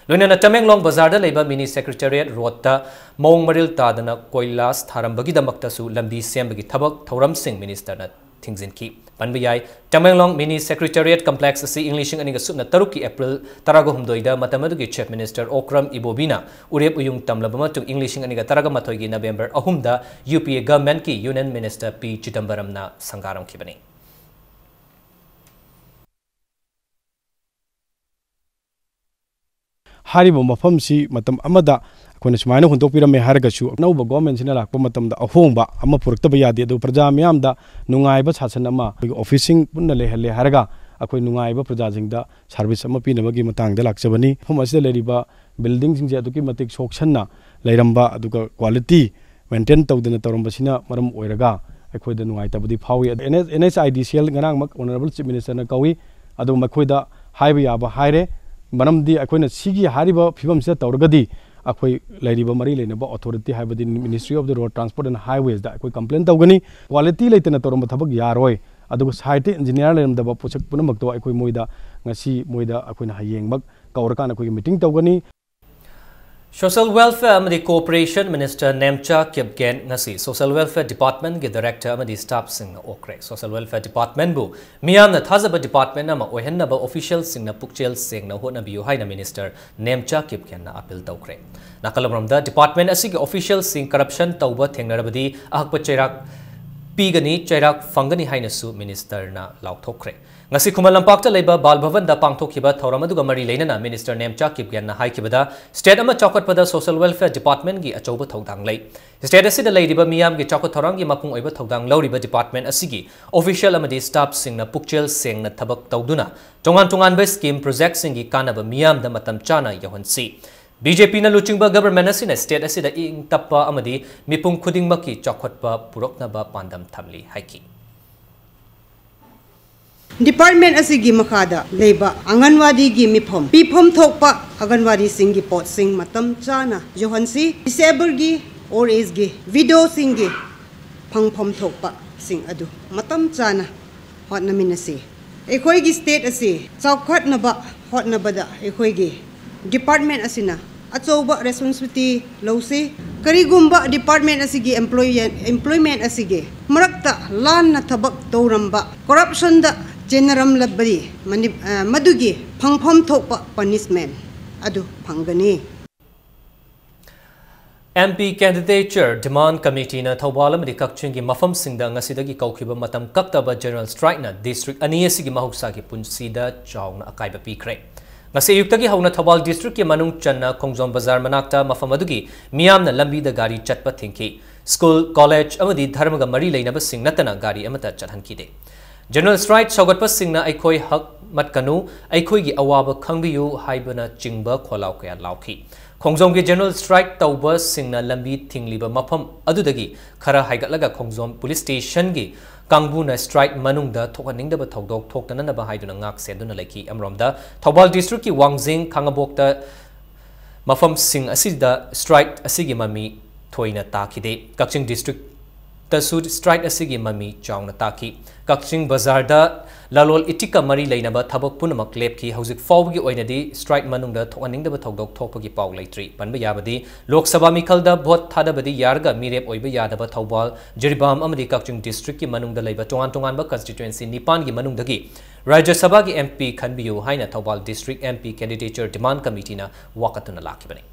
ꯂꯣꯏꯅꯅ ꯇꯃꯦꯡꯂꯣꯡ ꯕꯖꯥꯔꯗ ꯂꯩꯕ Mini Secretariat roadꯇ ꯃꯑꯣꯡ ꯃꯔꯤꯜ ꯇꯥꯗꯅ ꯀꯣꯏꯂꯥꯁ ꯊꯥꯔꯝꯕꯒꯤꯗꯃꯛꯇꯁꯨ ꯂꯝꯕꯤ ꯁꯦꯝꯕꯒꯤ ꯊꯕꯛ ꯊꯧꯔꯝꯁꯤꯡ Ministerꯅ ꯊꯤꯡꯖꯤꯟꯈꯤ꯫ ꯄꯟꯕ ꯌꯥꯏ, ꯇꯃꯦꯡꯂꯣꯡ Mini Secretariat Complex ꯑꯁꯤ ꯏꯪ ꯂꯤꯁꯤꯡ ꯑꯅꯤꯒ ꯁꯨꯞꯅ ꯇꯔꯨꯛꯀꯤ April ꯇꯔꯥꯒ ꯍꯨꯝꯗꯣꯏꯗ ꯃꯇꯝ ꯑꯗꯨꯒꯤ Chief Minister ꯑꯣꯀ꯭ꯔꯝ ꯏꯕꯣꯕꯤꯅ ꯎꯔꯦꯞ ꯎꯌꯨꯡ ꯇꯝꯂꯕ ꯃꯇꯨꯡ ꯏꯪ ꯂꯤꯁꯤꯡ ꯑꯅꯤꯒ ꯇꯔꯥꯒ ꯃꯥꯊꯣꯏꯒꯤ November ꯑꯍꯨꯝꯗ U P A governmentꯀꯤ Union Minister ꯄꯤ ꯆꯤꯗꯝꯕꯔꯝꯅ ꯁꯪꯒꯥꯔꯝꯈꯤꯕꯅꯤ꯫ ꯍꯥꯏꯔꯤꯕ ꯃꯐꯝꯁꯤ ꯃꯇꯝ ꯑꯃꯗ ꯑꯩꯈꯣꯏꯅ ꯁꯨꯃꯥꯏꯅ ꯍꯨꯟꯗꯣꯛꯄꯤꯔꯝꯃꯦ ꯍꯥꯏꯔꯒꯁꯨ, ꯑꯅꯧꯕ ꯒꯣꯔꯃꯦꯟꯁꯤꯅ ꯂꯥꯛꯄ ꯃꯇꯝꯗ ꯑꯍꯣꯡꯕ ꯑꯃ ꯄꯨꯔꯛꯇꯕ ꯌꯥꯗꯦ꯫ ꯑꯗꯨ ꯄ꯭ꯔꯖꯥ ꯃꯤꯌꯥꯝꯗ ꯅꯨꯡꯉꯥꯏꯕ ꯁꯥꯁꯟ ꯑꯃ, ꯑꯩꯈꯣꯏꯒꯤ ꯑꯣꯐꯤꯁꯁꯤꯡ ꯄꯨꯟꯅ ꯂꯩꯍꯜꯂꯦ ꯍꯥꯏꯔꯒ ꯑꯩꯈꯣꯏ ꯅꯨꯡꯉꯥꯏꯕ ꯄ꯭ꯔꯖꯥꯁꯤꯡꯗ ꯁꯥꯔꯚꯤꯁ ꯑꯃ ꯄꯤꯅꯕꯒꯤ ꯃꯇꯥꯡꯗ ꯂꯥꯛꯆꯕꯅꯤ꯫ ꯃꯐꯝ ꯑꯁꯤꯗ ꯂꯩꯔꯤꯕ ꯕꯤꯜꯗꯤꯡꯁꯤꯡꯁꯦ ꯑꯗꯨꯛꯀꯤ ꯃꯇꯤꯛ ꯁꯣꯛꯁꯟꯅ ꯂꯩꯔꯝꯕ, ꯑꯗꯨꯒ ꯀ꯭ꯋꯥꯂꯤꯇꯤ ꯃꯦꯟꯇꯦꯟ ꯇꯧꯗꯅ ꯇꯧꯔꯝꯕꯁꯤꯅ ꯃꯔꯝ ꯑꯣꯏꯔꯒ ꯑꯩꯈꯣꯏꯗ ꯅꯨꯡꯉꯥꯏꯇꯕꯗꯤ ꯐꯥꯎꯏ꯫ ꯑꯗꯨ and S I D C L ꯉꯔꯥꯡꯃꯛ ꯑꯣꯅꯔꯦꯕꯜ ꯆꯤꯐ ꯃꯤꯅꯤꯁꯇꯔꯅ ꯀꯧꯏ, ꯑꯗꯨ ꯃꯈꯣꯏꯗ ꯍꯥꯏꯕ ꯌꯥꯕ ꯍꯥꯏꯔꯦ꯫ ꯃꯔꯝꯗꯤ ꯑꯩꯈꯣꯏꯅ ꯁꯤꯒꯤ ꯍꯥꯏꯔꯤꯕ ꯐꯤꯕꯝꯁꯤꯗ ꯇꯧꯔꯒꯗꯤ ꯑꯩꯈꯣꯏ ꯂꯩꯔꯤꯕ ꯃꯔꯤ ꯂꯩꯅꯕ ꯑꯣꯊꯣꯔꯤꯇꯤ, ꯍꯥꯏꯕꯗꯤ Ministry of the Road Transport and Highways ꯗ ꯑꯩꯈꯣꯏ ꯀꯝꯄ꯭ꯂꯦꯟ ꯇꯧꯒꯅꯤ꯫ ꯀ꯭ꯋꯥꯂꯤꯇꯤ ꯂꯩꯇꯅ ꯇꯧꯔꯝꯕ ꯊꯕꯛ ꯌꯥꯔꯣꯏ꯫ ꯑꯗꯨꯒ ꯁꯥꯏꯠꯇ ꯏꯟꯖꯤꯅꯤꯌꯥꯔ ꯂꯩꯔꯝꯗꯕ ꯄꯣꯠꯁꯛ ꯄꯨꯝꯅꯃꯛꯇꯣ ꯑꯩꯈꯣꯏ ꯃꯣꯏꯗ ꯉꯁꯤ ꯃꯣꯏꯗ ꯑꯩꯈꯣꯏꯅ ꯍꯌꯦꯡꯃꯛ ꯀꯧꯔꯀꯥꯟꯗ ꯑꯩꯈꯣꯏꯒꯤ ꯃꯤꯇꯤꯡ ꯇꯧꯒꯅꯤ꯫ Social Welfare ꯑꯃꯗꯤ Cooperation Minister ꯅꯦꯝꯆꯥ ꯀꯤꯞꯒꯦꯟ ꯉꯁꯤ Social Welfare Department ꯀꯤ Director ꯑꯃꯗꯤ staff ꯁꯤꯡꯅ ꯑꯣꯛꯈ꯭ꯔꯦ꯫ Social Welfare Department ꯕꯨ ꯃꯤꯌꯥꯝꯅ ꯊꯥꯖꯕ department ꯑꯃ ꯑꯣꯏꯍꯟꯅꯕ official ꯁꯤꯡꯅ ꯄꯨꯛꯆꯦꯜ ꯁꯦꯡꯅ ꯍꯣꯠꯅꯕꯤꯌꯨ ꯍꯥꯏꯅ Minister ꯅꯦꯝꯆꯥ ꯀꯤꯞꯒꯦꯟꯅ appeal ꯇꯧꯈ꯭ꯔꯦ꯫ ꯅꯥꯀꯜ ꯑꯃꯔꯣꯝꯗ department ꯑꯁꯤꯒꯤ official ꯁꯤꯡ corruption ꯇꯧꯕ ꯊꯦꯡꯅꯔꯕꯗꯤ ꯑꯍꯛꯄ ꯆꯩꯔꯥꯛ ꯄꯤꯒꯅꯤ, ꯆꯩꯔꯥꯛ ꯐꯪꯒꯅꯤ ꯍꯥꯏꯅꯁꯨ Minister ꯅ ꯂꯥꯎꯊꯣꯛꯈ꯭ꯔꯦ꯫ ꯉꯁꯤ ꯈꯨꯃꯟ ꯂꯝꯄꯥꯛꯇ ꯂꯩꯕ ꯕꯥꯜ ꯚꯕꯟꯗ ꯄꯥꯡꯊꯣꯛꯈꯤꯕ ꯊꯧꯔꯝ ꯑꯗꯨꯒ ꯃꯔꯤ ꯂꯩꯅꯅ Minister ꯅꯦꯝꯆꯥ ꯀꯤꯞꯒꯦꯟꯅ ꯍꯥꯏꯈꯤꯕꯗ, state ꯑꯃ ꯆꯥꯎꯈꯠꯄꯗ Social Welfare Department ꯀꯤ ꯑꯆꯧꯕ ꯊꯧꯗꯥꯡ ꯂꯩ꯫ State ꯑꯁꯤꯗ ꯂꯩꯔꯤꯕ ꯃꯤꯌꯥꯝꯒꯤ ꯆꯥꯎꯈꯠ ꯊꯧꯔꯥꯡꯒꯤ ꯃꯄꯨꯡ ꯑꯣꯏꯕ ꯊꯧꯗꯥꯡ ꯂꯧꯔꯤꯕ department ꯑꯁꯤꯒꯤ official ꯑꯃꯗꯤ staff ꯁꯤꯡꯅ ꯄꯨꯛꯆꯦꯜ ꯁꯦꯡꯅ ꯊꯕꯛ ꯇꯧꯗꯨꯅ ꯇꯣꯉꯥꯟ ꯇꯣꯉꯥꯟꯕ scheme project ꯁꯤꯡꯒꯤ ꯀꯥꯟꯅꯕ ꯃꯤꯌꯥꯝꯗ ꯃꯇꯝ ꯆꯥꯅ ꯌꯧꯍꯟꯁꯤ꯫ B J P ꯅ ꯂꯨꯆꯤꯡꯕ government ꯑꯁꯤꯅ state ꯑꯁꯤꯗ ꯏꯪ ꯇꯞꯄ ꯑꯃꯗꯤ ꯃꯤꯄꯨꯝ ꯈꯨꯗꯤꯡꯃꯛꯀꯤ ꯆꯥꯎꯈꯠꯄ ꯄꯨꯔꯛꯅꯕ ꯄꯥꯟꯗꯝ ꯊꯝꯂꯤ ꯍꯥꯏꯈꯤ꯫ Department ꯑꯁꯤꯒꯤ ꯃꯈꯥꯗ ꯂꯩꯕ ꯑꯪꯒꯟꯋꯥꯗꯤꯒꯤ ꯃꯤꯐꯝ, ꯄꯤꯐꯝ ꯊꯣꯛꯄ ꯑꯪꯒꯟꯋꯥꯗꯤꯁꯤꯡꯒꯤ ꯄꯣꯠꯁꯤꯡ ꯃꯇꯝ ꯆꯥꯅ ꯌꯧꯍꯟꯁꯤ꯫ Disable ꯒꯤ, old age ꯒꯤ, widow ꯁꯤꯡꯒꯤ ꯐꯪꯐꯝ ꯊꯣꯛꯄꯁꯤꯡ ꯑꯗꯨ ꯃꯇꯝ ꯆꯥꯅ ꯍꯣꯠꯅꯃꯤꯟꯅꯁꯤ꯫ ꯑꯩꯈꯣꯏꯒꯤ state ꯑꯁꯤ ꯆꯥꯎꯈꯠꯅꯕ ꯍꯣꯠꯅꯕꯗ ꯑꯩꯈꯣꯏꯒꯤ department ꯑꯁꯤꯅ ꯑꯆꯧꯕ responsibility ꯂꯧꯁꯤ꯫ ꯀꯔꯤꯒꯨꯝꯕ department ꯑꯁꯤꯒꯤ employee, employment ꯑꯁꯤꯒꯤ ꯃꯔꯛꯇ ꯂꯥꯟꯅ ꯊꯕꯛ ꯇꯧꯔꯝꯕ, corruption ꯗ ꯆꯦꯟꯅꯔꯝꯂꯕꯗꯤ, ꯃꯅꯤ-, ꯑ, ꯃꯗꯨꯒꯤ ꯐꯪꯐꯝ ꯊꯣꯛꯄ punishment ꯑꯗꯨ ꯐꯪꯒꯅꯤ꯫ M P Candidature Demand Committee ꯅ ꯊꯧꯕꯥꯜ ꯑꯃꯗꯤ ꯀꯛꯆꯤꯡꯒꯤ ꯃꯐꯝꯁꯤꯡꯗ ꯉꯁꯤꯗꯒꯤ ꯀꯧꯈꯤꯕ ꯃꯇꯝ ꯀꯛꯇꯕ general strike ꯅ district ꯑꯅꯤ ꯑꯁꯤꯒꯤ ꯃꯍꯧꯁꯥꯒꯤ ꯄꯨꯟꯁꯤꯗ ꯆꯥꯎꯅ ꯑꯀꯥꯏꯕ ꯄꯤꯈ꯭ꯔꯦ꯫ ꯉꯁꯤ ꯑꯌꯨꯛꯇꯒꯤ ꯍꯧꯅ ꯊꯧꯕꯥꯜ district ꯀꯤ ꯃꯅꯨꯡ ꯆꯟꯅ ꯈꯣꯡꯖꯣꯝ ꯕꯖꯥꯔ ꯃꯅꯥꯛꯇ ꯃꯐꯝ ꯑꯗꯨꯒꯤ ꯃꯤꯌꯥꯝꯅ ꯂꯝꯕꯤꯗ ꯒꯥꯔꯤ ꯆꯠꯄ ꯊꯤꯡꯈꯤ꯫ School, college ꯑꯃꯗꯤ ꯙꯔꯃꯒ ꯃꯔꯤ ꯂꯩꯅꯕꯁꯤꯡ ꯅꯠꯇꯅ ꯒꯥꯔꯤ ꯑꯃꯠꯇ ꯆꯠꯍꯟꯈꯤꯗꯦ꯫ General strike ꯁꯧꯒꯠꯄꯁꯤꯡꯅ "ꯑꯩꯈꯣꯏ ꯍꯛ ꯃꯠꯀꯅꯨ, ꯑꯩꯈꯣꯏꯒꯤ ꯑꯋꯥꯕ ꯈꯪꯕꯤꯌꯨ" ꯍꯥꯏꯕꯅꯆꯤꯡꯕ ꯈꯣꯜꯂꯥꯎ ꯀꯌꯥ ꯂꯥꯎꯈꯤ꯫ ꯈꯣꯡꯖꯣꯝꯒꯤ general strike ꯇꯧꯕꯁꯤꯡꯅ ꯂꯝꯕꯤ ꯊꯤꯡꯂꯤꯕ ꯃꯐꯝ ꯑꯗꯨꯗꯒꯤ ꯈꯔ ꯍꯥꯏꯒꯠꯂꯒ ꯈꯣꯡꯖꯣꯝ police station ꯒꯤ ꯀꯥꯡꯕꯨꯅ strike ꯃꯅꯨꯡꯗ ꯊꯣꯛꯍꯟꯅꯤꯡꯗꯕ ꯊꯧꯗꯣꯛ ꯊꯣꯛꯇꯅꯅꯕ ꯍꯥꯏꯗꯨꯅ ꯉꯥꯛ ꯁꯦꯟꯗꯨꯅ ꯂꯩꯈꯤ꯫ ꯑꯃꯔꯣꯝꯗ, ꯊꯧꯕꯥꯜ district ꯀꯤ ꯋꯥꯡꯖꯤꯡ, ꯈꯥꯉꯕꯣꯛꯇ ꯃꯐꯝꯁꯤꯡ ꯑꯁꯤꯗ strike ꯑꯁꯤꯒꯤ ꯃꯃꯤ ꯊꯣꯏꯅ ꯇꯥꯈꯤꯗꯦ꯫ ꯀꯛꯆꯤꯡ district ꯇꯁꯨ strike ꯑꯁꯤꯒꯤ ꯃꯃꯤ ꯆꯥꯎꯅ ꯇꯥꯈꯤ꯫ ꯀꯛꯆꯤꯡ ꯕꯖꯥꯔꯗ ꯂꯂꯣꯜ ꯏꯇꯤꯛꯀ ꯃꯔꯤ ꯂꯩꯅꯕ ꯊꯕꯛ ꯄꯨꯝꯅꯃꯛ ꯂꯦꯞꯈꯤ꯫ ꯍꯧꯖꯤꯛ ꯐꯥꯎꯕꯒꯤ ꯑꯣꯏꯅꯗꯤ strike ꯃꯅꯨꯡꯗ ꯊꯣꯛꯍꯟꯅꯤꯡꯗꯕ ꯊꯧꯗꯣꯛ ꯊꯣꯛꯄꯒꯤ ꯄꯥꯎ ꯂꯩꯇ꯭ꯔꯤ꯫ ꯄꯟꯕ ꯌꯥꯕꯗꯤ, ꯂꯣꯛ ꯁꯚꯥ ꯃꯤꯈꯜꯗ vote ꯊꯥꯗꯕꯗꯤ ꯌꯥꯔꯒ ꯃꯤꯔꯦꯞ ꯑꯣꯏꯕ ꯌꯥꯗꯕ ꯊꯧꯕꯥꯜ, ꯖꯤꯔꯤꯕꯥꯝ ꯑꯃꯗꯤ ꯀꯛꯆꯤꯡ district ꯀꯤ ꯃꯅꯨꯡꯗ ꯂꯩꯕ ꯇꯣꯉꯥꯟ ꯇꯣꯉꯥꯟꯕ constituency ꯅꯤꯄꯥꯟꯒꯤ ꯃꯅꯨꯡꯗꯒꯤ ꯔꯥꯖ꯭ꯌ ꯁꯚꯥꯒꯤ M P ꯈꯟꯕꯤꯌꯨ ꯍꯥꯏꯅ Thoubal district M P candidature demand committee ꯅ ꯋꯥꯀꯠꯇꯨꯅ ꯂꯥꯛꯈꯤꯕꯅꯤ꯫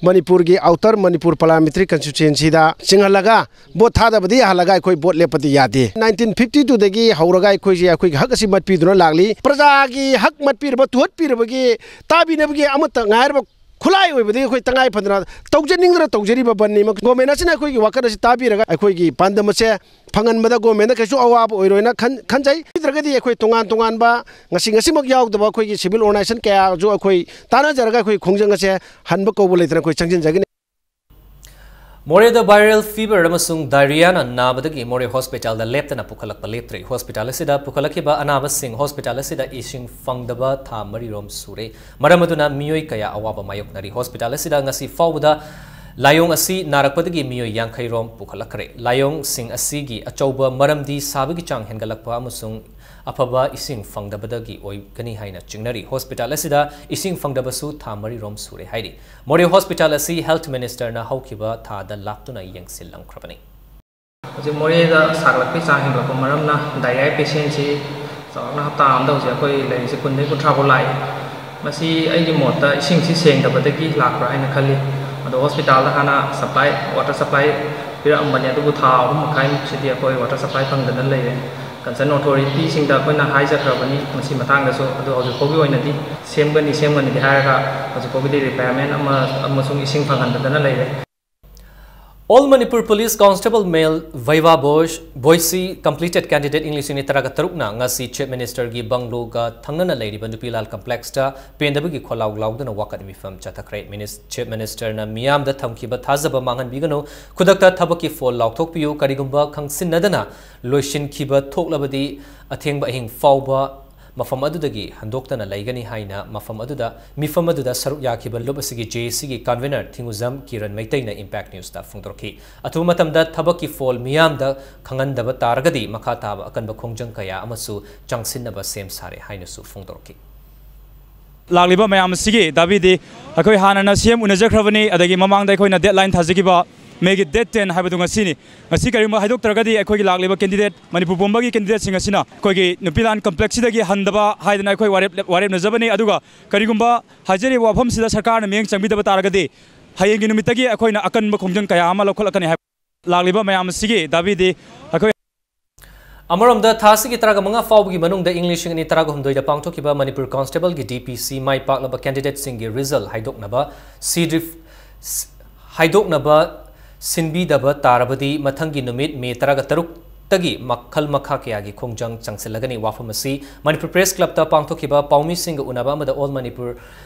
ꯃꯅꯤꯄꯨꯔꯒꯤ Outer ꯃꯅꯤꯄꯨꯔ Parliamentary Constituency ꯗ ꯆꯤꯡꯍꯜꯂꯒ vote ꯊꯥꯗꯕꯗꯤ ꯌꯥꯍꯜꯂꯒ ꯑꯩꯈꯣꯏ vote ꯂꯦꯞꯄꯗꯤ ꯌꯥꯗꯦ꯫ Nineteen fifty two ꯗꯒꯤ ꯍꯧꯔꯒ ꯑꯩꯈꯣꯏꯁꯦ ꯑꯩꯈꯣꯏꯒꯤ ꯍꯛ ꯑꯁꯤ ꯃꯠꯄꯤꯗꯨꯅ ꯂꯥꯛꯂꯤ꯫ ꯄ꯭ꯔꯖꯥꯒꯤ ꯍꯛ ꯃꯠꯄꯤꯔꯕ, ꯇꯨꯍꯠꯄꯤꯔꯕꯒꯤ ꯇꯥꯕꯤꯅꯕꯒꯤ ꯑꯃꯠꯇ ꯉꯥꯏꯔꯕ ꯈꯨꯠꯂꯥꯏ ꯑꯣꯏꯕꯗꯒꯤ ꯑꯩꯈꯣꯏ ꯇꯉꯥꯏ ꯐꯗꯅ ꯇꯧꯖꯅꯤꯡꯗꯅ ꯇꯧꯖꯔꯤꯕ ꯕꯟꯅꯤ꯫ Government ꯑꯁꯤꯅ ꯑꯩꯈꯣꯏꯒꯤ ꯋꯥꯈꯜ ꯑꯁꯤ ꯇꯥꯕꯤꯔꯒ ꯑꯩꯈꯣꯏꯒꯤ ꯄꯥꯟꯗꯝ ꯑꯁꯦ ꯐꯪꯍꯟꯕꯗ government ꯗ ꯀꯩꯁꯨ ꯑꯋꯥꯕ ꯑꯣꯏꯔꯣꯏꯅ ꯈꯟ-, ꯈꯟꯖꯩ꯫ ꯅꯠꯇ꯭ꯔꯒꯗꯤ ꯑꯩꯈꯣꯏ ꯇꯣꯉꯥꯟ ꯇꯣꯉꯥꯟꯕ ꯉꯁꯤ, ꯉꯁꯤꯃꯛ ꯌꯥꯎꯗꯕ ꯑꯩꯈꯣꯏꯒꯤ civil organization ꯀꯌꯥꯁꯨ ꯑꯩꯈꯣꯏ ꯇꯥꯟꯅꯖꯔꯒ ꯑꯩꯈꯣꯏ ꯈꯣꯡꯖꯪ ꯑꯁꯦ ꯍꯟꯕ ꯀꯧꯕ ꯂꯩꯇꯅ ꯑꯩꯈꯣꯏ ꯆꯪꯁꯤꯟꯖꯒꯅꯤ꯫ ꯃꯣꯔꯦꯗ viral fever ꯑꯃꯁꯨꯡ diarrhea ꯅ ꯅꯥꯕꯗꯒꯤ ꯃꯣꯔꯦ hospital ꯗ ꯂꯦꯞꯇꯅ ꯄꯨꯈꯠꯂꯛꯄ ꯂꯦꯞꯇ꯭ꯔꯤ꯫ Hospital ꯑꯁꯤꯗ ꯄꯨꯈꯠꯂꯛꯈꯤꯕ ꯑꯅꯥꯕꯁꯤꯡ hospital ꯑꯁꯤꯗ ꯏꯁꯤꯡ ꯐꯪꯗꯕ ꯊꯥ ꯃꯔꯤ ꯔꯣꯝ ꯁꯨꯔꯦ꯫ ꯃꯔꯝ ꯑꯗꯨꯅ ꯃꯤꯑꯣꯏ ꯀꯌꯥ ꯑꯋꯥꯕ ꯃꯥꯌꯣꯛꯅꯔꯤ꯫ Hospital ꯑꯁꯤꯗ ꯉꯁꯤ ꯐꯥꯎꯕꯗ ꯂꯥꯏꯑꯣꯡ ꯑꯁꯤ ꯅꯥꯔꯛꯄꯗꯒꯤ ꯃꯤꯑꯣꯏ ꯌꯥꯡꯈꯩ ꯔꯣꯝ ꯄꯨꯈꯠꯂꯛꯈ꯭ꯔꯦ꯫ ꯂꯥꯏꯑꯣꯡꯁꯤꯡ ꯑꯁꯤꯒꯤ ꯑꯆꯧꯕ ꯃꯔꯝꯗꯤ ꯁꯥꯕꯒꯤ ꯆꯥꯡ ꯍꯦꯟꯒꯠꯂꯛꯄ ꯑꯃꯁꯨꯡ ꯑꯐꯕ ꯏꯁꯤꯡ ꯐꯪꯗꯕꯗꯒꯤ ꯑꯣꯏꯒꯅꯤ ꯍꯥꯏꯅ ꯆꯤꯡꯅꯔꯤ꯫ Hospital ꯑꯁꯤꯗ ꯏꯁꯤꯡ ꯐꯪꯗꯕꯁꯨ ꯊꯥ ꯃꯔꯤ ꯔꯣꯝ ꯁꯨꯔꯦ ꯍꯥꯏꯔꯤ꯫ ꯃꯣꯔꯦ hospital ꯑꯁꯤ health minister ꯅ ꯍꯧꯈꯤꯕ ꯊꯥꯗ ꯂꯥꯛꯇꯨꯅ ꯌꯦꯡꯁꯤꯜꯂꯝꯈ꯭ꯔꯕꯅꯤ꯫ ꯍꯧꯖꯤꯛ ꯃꯣꯔꯦꯗ ꯁꯥꯒꯠꯂꯛꯄꯒꯤ ꯆꯥꯡ ꯍꯦꯟꯒꯠꯂꯛꯄ ꯃꯔꯝꯅ diarrhea patient ꯁꯤ ꯆꯥꯎꯔꯥꯛꯅ ꯍꯞꯇꯥ ꯑꯃꯗ ꯍꯧꯖꯤꯛ ꯑꯩꯈꯣꯏ ꯂꯩꯔꯤꯁꯦ ꯀꯨꯟꯗꯒꯤ ꯀꯨꯟꯊ꯭ꯔꯥ ꯐꯥꯎ ꯂꯥꯛꯏ꯫ ꯃꯁꯤ ꯑꯩꯒꯤ ꯃꯣꯠꯇ ꯏꯁꯤꯡꯁꯤ ꯁꯦꯡꯗꯕꯗꯒꯤ ꯂꯥꯛꯄ꯭ꯔꯥ ꯍꯥꯏꯅ ꯈꯜꯂꯤ꯫ ꯑꯗꯣ hospital ꯗ ꯍꯥꯟꯅ supply, water supply ꯄꯤꯔꯛꯑꯝꯕꯅꯤ, ꯑꯗꯨꯕꯨ ꯊꯥ ꯑꯍꯨꯝ ꯃꯈꯥꯏꯃꯨꯛꯁꯤꯗꯤ ꯑꯩꯈꯣꯏ water supply ꯐꯪꯗꯅ ꯂꯩꯔꯦ꯫ ꯀꯟꯁꯔꯟ ꯑꯣꯊꯣꯔꯤꯇꯤꯁꯤꯡꯗ ꯑꯩꯈꯣꯏꯅ ꯍꯥꯏꯖꯈ꯭ꯔꯕꯅꯤ꯫ ꯃꯁꯤ ꯃꯇꯥꯡꯗꯁꯨ ꯑꯗꯨ ꯍꯧꯖꯤꯛ ꯐꯥꯎꯒꯤ ꯑꯣꯏꯅꯗꯤ ꯁꯦꯝꯒꯅꯤ ꯁꯦꯝꯒꯅꯤꯗꯤ ꯍꯥꯏꯔꯒ ꯍꯧꯖꯤꯛ ꯐꯥꯎꯒꯤꯗꯤ ꯔꯤꯄꯦꯌꯔꯃꯦꯟ ꯑꯃ ꯑꯃꯁꯨꯡ ꯏꯁꯤꯡ ꯐꯪꯍꯟꯗꯗꯅ ꯂꯩꯔꯦ꯫ All Manipur Police Constable Male Viva Boys Boise Completed Candidate ꯏꯪ ꯂꯤꯁꯤꯡ ꯑꯅꯤ ꯇꯔꯥꯒ ꯇꯔꯨꯛꯅ ꯉꯁꯤ Chief Ministerꯒꯤ ꯕꯪꯒ꯭ꯂꯣꯒ ꯊꯪꯅꯅ ꯂꯩꯔꯤꯕ ꯅꯨꯄꯤꯂꯥꯜ Complexꯇ ꯄꯦꯟꯗꯕꯒꯤ ꯈꯣꯜꯂꯥꯎ ꯂꯥꯎꯗꯨꯅ ꯋꯥꯀꯠ ꯃꯤꯐꯝ ꯆꯠꯊꯈ꯭ꯔꯦ꯫ Minis- Chief Ministerꯅ ꯃꯤꯌꯥꯝꯗ ꯊꯝꯈꯤꯕ ꯊꯥꯖꯕ ꯃꯥꯡꯍꯟꯕꯤꯒꯅꯨ, ꯈꯨꯗꯛꯇ ꯊꯕꯛꯀꯤ ꯐꯣꯜ ꯂꯥꯎꯊꯣꯛꯄꯤꯌꯨ, ꯀꯔꯤꯒꯨꯝꯕ ꯈꯪꯁꯤꯟꯅꯗꯅ ꯂꯣꯏꯁꯤꯟꯈꯤꯕ ꯊꯣꯛꯂꯕꯗꯤ ꯑꯊꯦꯡꯕ ꯑꯍꯤꯡ ꯐꯥꯎꯕ ꯃꯐꯝ ꯑꯗꯨꯗꯒꯤ ꯍꯟꯗꯣꯛꯇꯅ ꯂꯩꯒꯅꯤ ꯍꯥꯏꯅ ꯃꯐꯝ ꯑꯗꯨꯗ ꯃꯤꯐꯝ ꯑꯗꯨꯗ ꯁꯔꯨꯛ ꯌꯥꯈꯤꯕ ꯂꯨꯞ ꯑꯁꯤꯒꯤ JACꯒꯤ convenor ꯊꯤꯡꯉꯨꯖꯝ ꯀꯤꯔꯟ ꯃꯩꯇꯩꯅ Impact Newsꯇ ꯐꯣꯡꯗꯣꯔꯛꯈꯤ꯫ ꯑꯊꯨꯕ ꯃꯇꯝꯗ ꯊꯕꯛꯀꯤ ꯐꯣꯜ ꯃꯤꯌꯥꯝꯗ ꯈꯪꯍꯟꯗꯕ ꯇꯥꯔꯒꯗꯤ ꯃꯈꯥ ꯇꯥꯕ ꯑꯀꯟꯕ ꯈꯣꯡꯖꯪ ꯀꯌꯥ ꯑꯃꯁꯨ ꯆꯪꯁꯤꯟꯅꯕ ꯁꯦꯝ ꯁꯥꯔꯦ ꯍꯥꯏꯅꯁꯨ ꯐꯣꯡꯗꯣꯔꯛꯈꯤ꯫ ꯂꯥꯛꯂꯤꯕ ꯃꯌꯥꯝ ꯑꯁꯤꯒꯤ ꯗꯥꯕꯤꯗꯤ ꯑꯩꯈꯣꯏ ꯍꯥꯟꯅꯅ CM ꯎꯅꯖꯈ꯭ꯔꯕꯅꯤ, ꯑꯗꯒꯤ ꯃꯃꯥꯡꯗ ꯑꯩꯈꯣꯏꯅ deadline ꯊꯥꯖꯈꯤꯕ Mayꯒꯤ date ten ꯍꯥꯏꯕꯗꯨ ꯉꯁꯤꯅꯤ꯫ ꯉꯁꯤ ꯀꯔꯤꯒꯨꯝꯕ ꯍꯥꯏꯗꯣꯛꯇ꯭ꯔꯒꯗꯤ ꯑꯩꯈꯣꯏꯒꯤ ꯂꯥꯛꯂꯤꯕ candidate, ꯃꯅꯤꯄꯨꯔ ꯄꯨꯝꯕꯒꯤ candidateꯁꯤꯡ ꯑꯁꯤꯅ ꯑꯩꯈꯣꯏꯒꯤ ꯅꯨꯄꯤꯂꯥꯟ complexꯁꯤꯗꯒꯤ ꯍꯟꯗꯕ ꯍꯥꯏꯗꯅ ꯑꯩꯈꯣꯏ ꯋꯥꯔꯦꯞ ꯋꯥꯔꯦꯞꯅꯖꯕꯅꯤ꯫ ꯑꯗꯨꯒ ꯀꯔꯤꯒꯨꯝꯕ ꯍꯥꯏꯖꯔꯤꯕ ꯋꯥꯐꯝꯁꯤꯗ ꯁꯔꯀꯥꯔꯅ ꯃꯤꯠꯌꯦꯡ ꯆꯪꯕꯤꯗꯕ ꯇꯥꯔꯒꯗꯤ ꯍꯌꯦꯡꯒꯤ ꯅꯨꯃꯤꯠꯇꯒꯤ ꯑꯩꯈꯣꯏꯅ ꯑꯀꯟꯕ ꯈꯣꯡꯖꯪ ꯀꯌꯥ ꯑꯃ ꯂꯧꯈꯠꯂꯛꯀꯅꯤ ꯍꯥꯏꯕ꯫ ꯂꯥꯛꯂꯤꯕ ꯃꯌꯥꯝ ꯑꯁꯤꯒꯤ ꯗꯥꯕꯤꯗꯤ ꯑꯩꯈꯣꯏ ꯑꯃꯔꯣꯝꯗ, ꯊꯥ ꯑꯁꯤꯒꯤ ꯇꯔꯥꯒ ꯃꯉꯥ ꯐꯥꯎꯕꯒꯤ ꯃꯅꯨꯡꯗ ꯏꯪ ꯂꯤꯁꯤꯡ ꯑꯅꯤ ꯇꯔꯥꯒ ꯍꯨꯝꯗꯣꯏꯗ ꯄꯥꯡꯊꯣꯛꯈꯤꯕ ꯃꯅꯤꯄꯨꯔ Constableꯒꯤ DPC ꯃꯥꯏ ꯄꯥꯛꯂꯕ candidateꯁꯤꯡꯒꯤ result ꯍꯥꯏꯗꯣꯛꯅꯕ ꯁꯤꯗ꯭ꯔꯤ ꯍꯥꯏꯗꯣꯛꯅꯕ ꯁꯤꯟꯕꯤꯗꯕ ꯇꯥꯔꯕꯗꯤ ꯃꯊꯪꯒꯤ ꯅꯨꯃꯤꯠ May ꯇꯔꯥꯒ ꯇꯔꯨꯛꯇꯒꯤ ꯃꯈꯜ ꯃꯈꯥ ꯀꯌꯥꯒꯤ ꯈꯣꯡꯖꯪ ꯆꯪꯁꯤꯜꯂꯒꯅꯤ꯫ ꯋꯥꯐꯝ ꯑꯁꯤ ꯃꯅꯤꯄꯨꯔ Press Clubꯇ ꯄꯥꯡꯊꯣꯛꯈꯤꯕ ꯄꯥꯎꯃꯤꯁꯤꯡꯒ ꯎꯅꯕ ꯑꯃꯗ All Manipur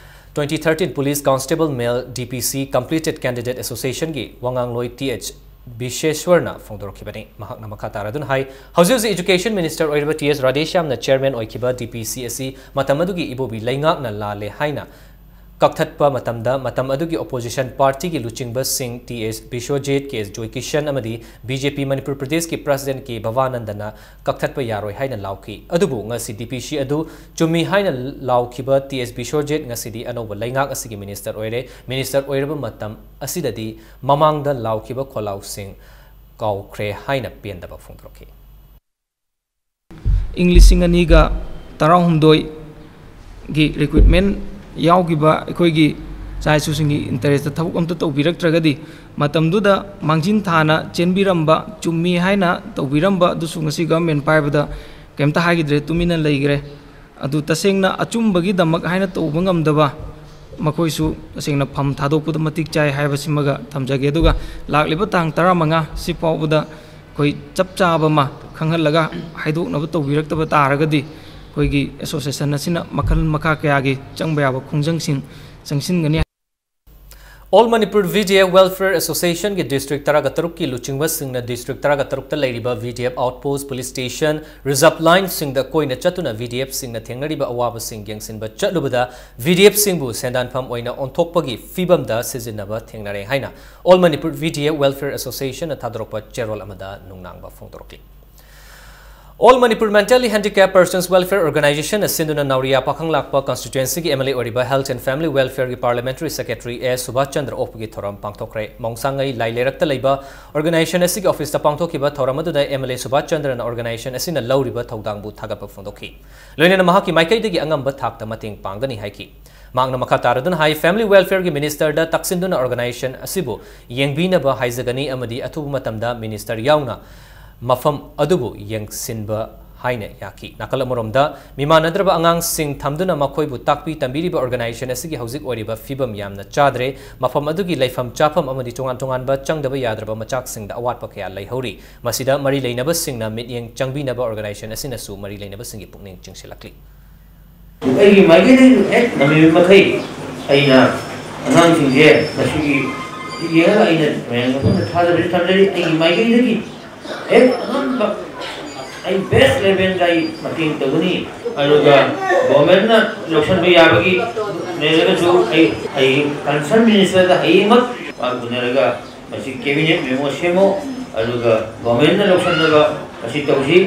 twenty thirteen Police Constable Male DPC Completed Candidate Associationꯒꯤ ꯋꯥꯉꯥꯡꯂꯣꯏ Th ꯕꯤꯁꯦꯁ꯭ꯋꯔꯅ ꯐꯣꯡꯗꯣꯔꯛꯈꯤꯕꯅꯤ꯫ ꯃꯍꯥꯛꯅ ꯃꯈꯥ ꯇꯥꯔꯗꯨꯅ ꯍꯥꯏ, ꯍꯧꯖꯤꯛ ꯍꯧꯖꯤꯛ Education Minister ꯑꯣꯏꯔꯤꯕ Th ꯔꯥꯙꯦꯁ꯭ꯌꯥꯝꯅ chairman ꯑꯣꯏꯈꯤꯕ DPC ꯑꯁꯤ ꯃꯇꯝ ꯑꯗꯨꯒꯤ ꯏꯕꯣꯕꯤ ꯂꯩꯉꯥꯛꯅ ꯂꯥꯜꯂꯦ ꯍꯥꯏꯅ ꯀꯛꯊꯠꯄ ꯃꯇꯝꯗ ꯃꯇꯝ ꯑꯗꯨꯒꯤ opposition partyꯒꯤ ꯂꯨꯆꯤꯡꯕꯁꯤꯡ Th ꯕꯤꯁ꯭ꯋꯖꯤꯠ, Kh ꯖꯣꯏꯀꯤꯁꯟ ꯑꯃꯗꯤ BJP ꯃꯅꯤꯄꯨꯔ ꯄ꯭ꯔꯗꯦꯁꯀꯤ president ꯀꯦ ꯚꯕꯥꯅꯟꯗꯅ ꯀꯛꯊꯠꯄ ꯌꯥꯔꯣꯏ ꯍꯥꯏꯅ ꯂꯥꯎꯈꯤ꯫ ꯑꯗꯨꯕꯨ ꯉꯁꯤ DPC ꯑꯗꯨ ꯆꯨꯝꯃꯤ ꯍꯥꯏꯅ ꯂꯥꯎꯈꯤꯕ Th ꯕꯤꯁ꯭ꯋꯖꯤꯠ ꯉꯁꯤꯗꯤ ꯑꯅꯧꯕ ꯂꯩꯉꯥꯛ ꯑꯁꯤꯒꯤ minister ꯑꯣꯏꯔꯦ꯫ Minister ꯑꯣꯏꯔꯕ ꯃꯇꯝ ꯑꯁꯤꯗꯗꯤ ꯃꯃꯥꯡꯗ ꯂꯥꯎꯈꯤꯕ ꯈꯣꯜꯂꯥꯎꯁꯤꯡ ꯀꯥꯎꯈ꯭ꯔꯦ ꯍꯥꯏꯅ ꯄꯦꯟꯗꯕ ꯐꯣꯡꯗꯣꯔꯛꯈꯤ꯫ ꯏꯪ ꯂꯤꯁꯤꯡ ꯑꯅꯤꯒ ꯇꯔꯥꯍꯨꯝꯗꯣꯏꯒꯤ recruitment ꯌꯥꯎꯈꯤꯕ ꯑꯩꯈꯣꯏꯒꯤ ꯏꯆꯥ ꯏꯁꯨꯁꯤꯡꯒꯤ ꯏꯟꯇꯔꯦꯁꯇ ꯊꯕꯛ ꯑꯝꯇ ꯇꯧꯕꯤꯔꯛꯇ꯭ꯔꯒꯗꯤ, ꯃꯇꯝꯗꯨꯗ ꯃꯥꯡꯖꯤꯟ ꯊꯥꯅ ꯆꯦꯟꯕꯤꯔꯝꯕ, ꯆꯨꯝꯃꯤ ꯍꯥꯏꯅ ꯇꯧꯕꯤꯔꯝꯕ ꯑꯗꯨꯁꯨ ꯉꯁꯤ ꯒꯚꯔꯟꯃꯦꯟ ꯄꯥꯏꯕꯗ ꯀꯩꯝꯇ ꯍꯥꯏꯈꯤꯗ꯭ꯔꯦ, ꯇꯨꯃꯤꯟꯅ ꯂꯩꯈ꯭ꯔꯦ꯫ ꯑꯗꯨ ꯇꯁꯦꯡꯅ ꯑꯆꯨꯝꯕꯒꯤꯗꯃꯛ ꯍꯥꯏꯅ ꯇꯧꯕ ꯉꯝꯗꯕ ꯃꯈꯣꯏꯁꯨ ꯇꯁꯦꯡꯅ ꯐꯝ ꯊꯥꯗꯣꯛꯄꯗ ꯃꯇꯤꯛ ꯆꯥꯏ ꯍꯥꯏꯕꯁꯤꯃꯒ ꯊꯝꯖꯒꯦ꯫ ꯑꯗꯨꯒ ꯂꯥꯛꯂꯤꯕ ꯇꯥꯡ ꯇꯔꯥꯃꯉꯥ ꯁꯤ ꯐꯥꯎꯕꯗ ꯑꯩꯈꯣꯏ ꯆꯞ ꯆꯥꯕ ꯑꯃ ꯈꯪꯍꯜꯂꯒ ꯍꯥꯏꯗꯣꯛꯅꯕ ꯇꯧꯕꯤꯔꯛꯇꯕ ꯇꯥꯔꯒꯗꯤ, ꯑꯩꯈꯣꯏꯒꯤ ꯑꯦꯁꯣꯁꯤꯌꯦꯁꯟ ꯑꯁꯤꯅ ꯃꯈꯜ ꯃꯈꯥ ꯀꯌꯥꯒꯤ ꯆꯪꯕ ꯌꯥꯕ ꯈꯣꯡꯖꯪꯁꯤꯡ ꯆꯪꯁꯤꯟꯒꯅꯤ꯫ All Manipur V D F Welfare Association ꯒꯤ ꯗꯤꯁꯇ꯭ꯔꯤꯛ ꯇꯔꯥꯒ ꯇꯔꯨꯛꯀꯤ ꯂꯨꯆꯤꯡꯕꯁꯤꯡꯅ ꯗꯤꯁꯇ꯭ꯔꯤꯛ ꯇꯔꯥꯒ ꯇꯔꯨꯛꯇ ꯂꯩꯔꯤꯕ V D F outpost, police station, reserve line ꯁꯤꯡꯗ ꯀꯣꯏꯅ ꯆꯠꯇꯨꯅ V D F ꯁꯤꯡꯅ ꯊꯦꯡꯅꯔꯤꯕ ꯑꯋꯥꯕꯁꯤꯡ ꯌꯦꯡꯁꯤꯟꯕ ꯆꯠꯂꯨꯕꯗ, V D F ꯁꯤꯡꯕꯨ ꯁꯦꯟꯗꯥꯟꯐꯝ ꯑꯣꯏꯅ ꯑꯣꯟꯊꯣꯛꯄꯒꯤ ꯐꯤꯕꯝꯗ ꯁꯤꯖꯤꯟꯅꯕ ꯊꯦꯡꯅꯔꯦ ꯍꯥꯏꯅ All Manipur V D F Welfare Association ꯅ ꯊꯥꯗꯣꯔꯛꯄ ꯆꯦꯔꯣꯜ ꯑꯃꯗ ꯅꯨꯡꯅꯥꯡꯕ ꯐꯣꯡꯗꯣꯔꯛꯂꯤ꯫ All Manipur Mentally Handicapped Persons Welfare Organization ꯅ ꯁꯤꯟꯗꯨꯅ ꯅꯥꯎꯔꯤꯌꯥ ꯄꯥꯈꯪ ꯂꯥꯛꯄ constituency ꯒꯤ M L A ꯑꯣꯏꯔꯤꯕ Health and Family Welfare ꯒꯤ Parliamentary Secretary A Subhash Chandra ꯑꯣꯛꯄꯒꯤ ꯊꯧꯔꯝ ꯄꯥꯡꯊꯣꯛꯈ꯭ꯔꯦ꯫ ꯃꯣꯡꯁꯥꯡꯉꯩ ꯂꯥꯏ ꯂꯩꯔꯛꯇ ꯂꯩꯕ organization ꯑꯁꯤꯒꯤ office ꯇ ꯄꯥꯡꯊꯣꯛꯈꯤꯕ ꯊꯧꯔꯝ ꯑꯗꯨꯗ M L A Subhash ꯆꯟꯗ꯭ꯔꯅ organization ꯑꯁꯤꯅ ꯂꯧꯔꯤꯕ ꯊꯧꯗꯥꯡꯕꯨ ꯊꯥꯒꯠꯄ ꯐꯣꯡꯗꯣꯛꯈꯤ꯫ ꯂꯣꯏꯅꯅ ꯃꯍꯥꯛꯀꯤ ꯃꯥꯏꯀꯩꯗꯒꯤ ꯑꯉꯝꯕ ꯊꯥꯛꯇ ꯃꯇꯦꯡ ꯄꯥꯡꯒꯅꯤ ꯍꯥꯏꯈꯤ꯫ ꯃꯍꯥꯛꯅ ꯃꯈꯥ ꯇꯥꯔꯗꯨꯅ ꯍꯥꯏ, Family Welfare ꯒꯤ Minister ꯗ ꯇꯛꯁꯤꯟꯗꯨꯅ organization ꯑꯁꯤꯕꯨ ꯌꯦꯡꯕꯤꯅꯕ ꯍꯥꯏꯖꯒꯅꯤ ꯑꯃꯗꯤ ꯑꯊꯨꯕ ꯃꯇꯝꯗ Minister ꯌꯥꯎꯅ ꯃꯐꯝ ꯑꯗꯨꯕꯨ ꯌꯦꯡꯁꯤꯟꯕ ꯍꯥꯏꯅ ꯌꯥꯈꯤ꯫ ꯅꯥꯀꯜ ꯑꯃꯔꯣꯝꯗ, ꯃꯤꯃꯥꯟꯅꯗ꯭ꯔꯕ ꯑꯉꯥꯡꯁꯤꯡ ꯊꯝꯗꯨꯅ ꯃꯈꯣꯏꯕꯨ ꯇꯥꯛꯄꯤ ꯇꯝꯕꯤꯔꯤꯕ organization ꯑꯁꯤꯒꯤ ꯍꯧꯖꯤꯛ ꯑꯣꯏꯔꯤꯕ ꯐꯤꯕꯝ ꯌꯥꯝꯅ ꯆꯥꯗ꯭ꯔꯦ꯫ ꯃꯐꯝ ꯑꯗꯨꯒꯤ ꯂꯩꯐꯝ ꯆꯥꯐꯝ ꯑꯃꯗꯤ ꯇꯣꯉꯥꯟ ꯇꯣꯉꯥꯟꯕ ꯆꯪꯗꯕ ꯌꯥꯗ꯭ꯔꯕ ꯃꯆꯥꯛꯁꯤꯡꯗ ꯑꯋꯥꯠꯄ ꯀꯌꯥ ꯂꯩꯍꯧꯔꯤ꯫ ꯃꯁꯤꯗ ꯃꯔꯤ ꯂꯩꯅꯕꯁꯤꯡꯅ ꯃꯤꯠꯌꯦꯡ ꯆꯪꯕꯤꯅꯕ organization ꯑꯁꯤꯅꯁꯨ ꯃꯔꯤ ꯂꯩꯅꯕꯁꯤꯡꯒꯤ ꯄꯨꯛꯅꯤꯡ ꯆꯤꯡꯁꯤꯜꯂꯛꯂꯤ꯫ ꯑꯩꯒꯤ ꯃꯥꯏꯀꯩꯗꯒꯤ ꯍꯦꯛ ꯉꯝꯃꯤꯕ ꯃꯈꯩ ꯑꯩꯅ ꯑꯉꯥꯡꯁꯤꯡꯁꯦ ꯃꯁꯤꯒꯤ ꯌꯦꯡꯉꯒ ꯑꯩꯅ ꯃꯌꯥꯝꯒꯤ ꯃꯐꯝꯗ ꯊꯥꯖꯕꯁꯨ ꯊꯝꯖꯔꯤ꯫ ꯑꯩꯒꯤ ꯃꯥꯏꯀꯩꯗꯒꯤ ꯍꯦꯛ ꯑꯉꯝꯕ ꯑꯩ best level ꯗ ꯑꯩ ꯃꯇꯦꯡ ꯇꯧꯒꯅꯤ꯫ ꯑꯗꯨꯒ government ꯅ ꯂꯧꯁꯤꯟꯕ ꯌꯥꯕꯒꯤ ꯂꯩꯔꯒꯁꯨ ꯑꯩ, ꯑꯩ concern minister ꯗ ꯍꯌꯦꯡꯃꯛ ꯃꯥ ꯎꯅꯔꯒ ꯃꯁꯤ cabinet memo ꯁꯦꯝꯃꯣ, ꯑꯗꯨꯒ government ꯅ ꯂꯧꯁꯤꯟꯅꯕ ꯃꯁꯤ ꯇꯧꯁꯤ꯫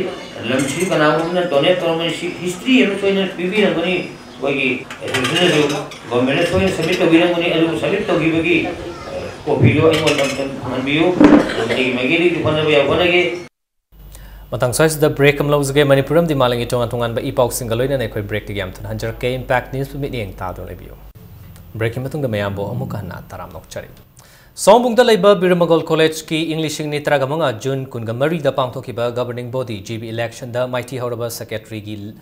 ꯂꯝꯁꯤ ꯀꯅꯥꯒꯨꯝꯕꯅ donate ꯇꯧꯔꯝꯕꯅꯤ, ꯁꯤ history ꯑꯃ ꯁꯣꯏꯗꯅ ꯄꯤꯕꯤꯔꯝꯒꯅꯤ꯫ ꯑꯩꯈꯣꯏꯒꯤ association ꯅꯁꯨ government ꯅ ꯁꯣꯏꯗꯅ submit ꯇꯧꯕꯤꯔꯝꯒꯅꯤ꯫ ꯑꯗꯨꯕꯨ submit ꯇꯧꯈꯤꯕꯒꯤ, ꯑ, copy ꯗꯣ ꯑꯩꯉꯣꯟꯗ ꯑꯃꯨꯛꯇꯪ ꯐꯪꯍꯟꯕꯤꯌꯨ꯫ ꯑꯗꯨꯒ ꯑꯩꯒꯤ ꯃꯥꯏꯀꯩꯗꯒꯤ ꯍꯣꯠꯅꯕ ꯌꯥꯕ ꯍꯣꯠꯅꯒꯦ꯫ ꯃꯇꯥꯡ ꯁ꯭ꯋꯥꯏꯁꯤꯗ break ꯑꯃ ꯂꯧꯖꯒꯦ꯫ ꯃꯅꯤꯄꯨꯔ ꯑꯃꯗꯤ ꯃꯥꯂꯦꯝꯒꯤ ꯇꯣꯉꯥꯟ ꯇꯣꯉꯥꯟꯕ ꯏ ꯄꯥꯎꯁꯤꯡꯒ ꯂꯣꯏꯅꯅ ꯑꯩꯈꯣꯏ break ꯇꯒꯤ ꯌꯥꯝ ꯊꯨꯅ ꯍꯟꯖꯔꯛꯀꯦ꯫ Impact News ꯄꯨ ꯃꯤꯠꯌꯦꯡ ꯇꯥꯗꯨꯅ ꯂꯩꯕꯤꯌꯨ꯫ Breakꯀꯤ ꯃꯇꯨꯡꯗ ꯃꯌꯥꯝꯕꯨ ꯑꯃꯨꯛ ꯍꯟꯅ ꯇꯔꯥꯝꯅ ꯑꯣꯛꯆꯔꯤ꯫ ꯁꯥꯋꯣꯝꯕꯨꯡꯗ ꯂꯩꯕ ꯕꯤꯔꯃꯒꯣꯜ ꯀꯣꯂꯦꯖꯀꯤ ꯏꯪ ꯂꯤꯁꯤꯡ ꯑꯅꯤ ꯇꯔꯥꯒ ꯃꯉꯥ ꯖꯨꯟ ꯀꯨꯟꯒ ꯃꯔꯤꯗ ꯄꯥꯡꯊꯣꯛꯈꯤꯕ governing body, G B, electionꯗ ꯃꯥꯏꯊꯤ ꯍꯧꯔꯕ secretaryꯒꯤ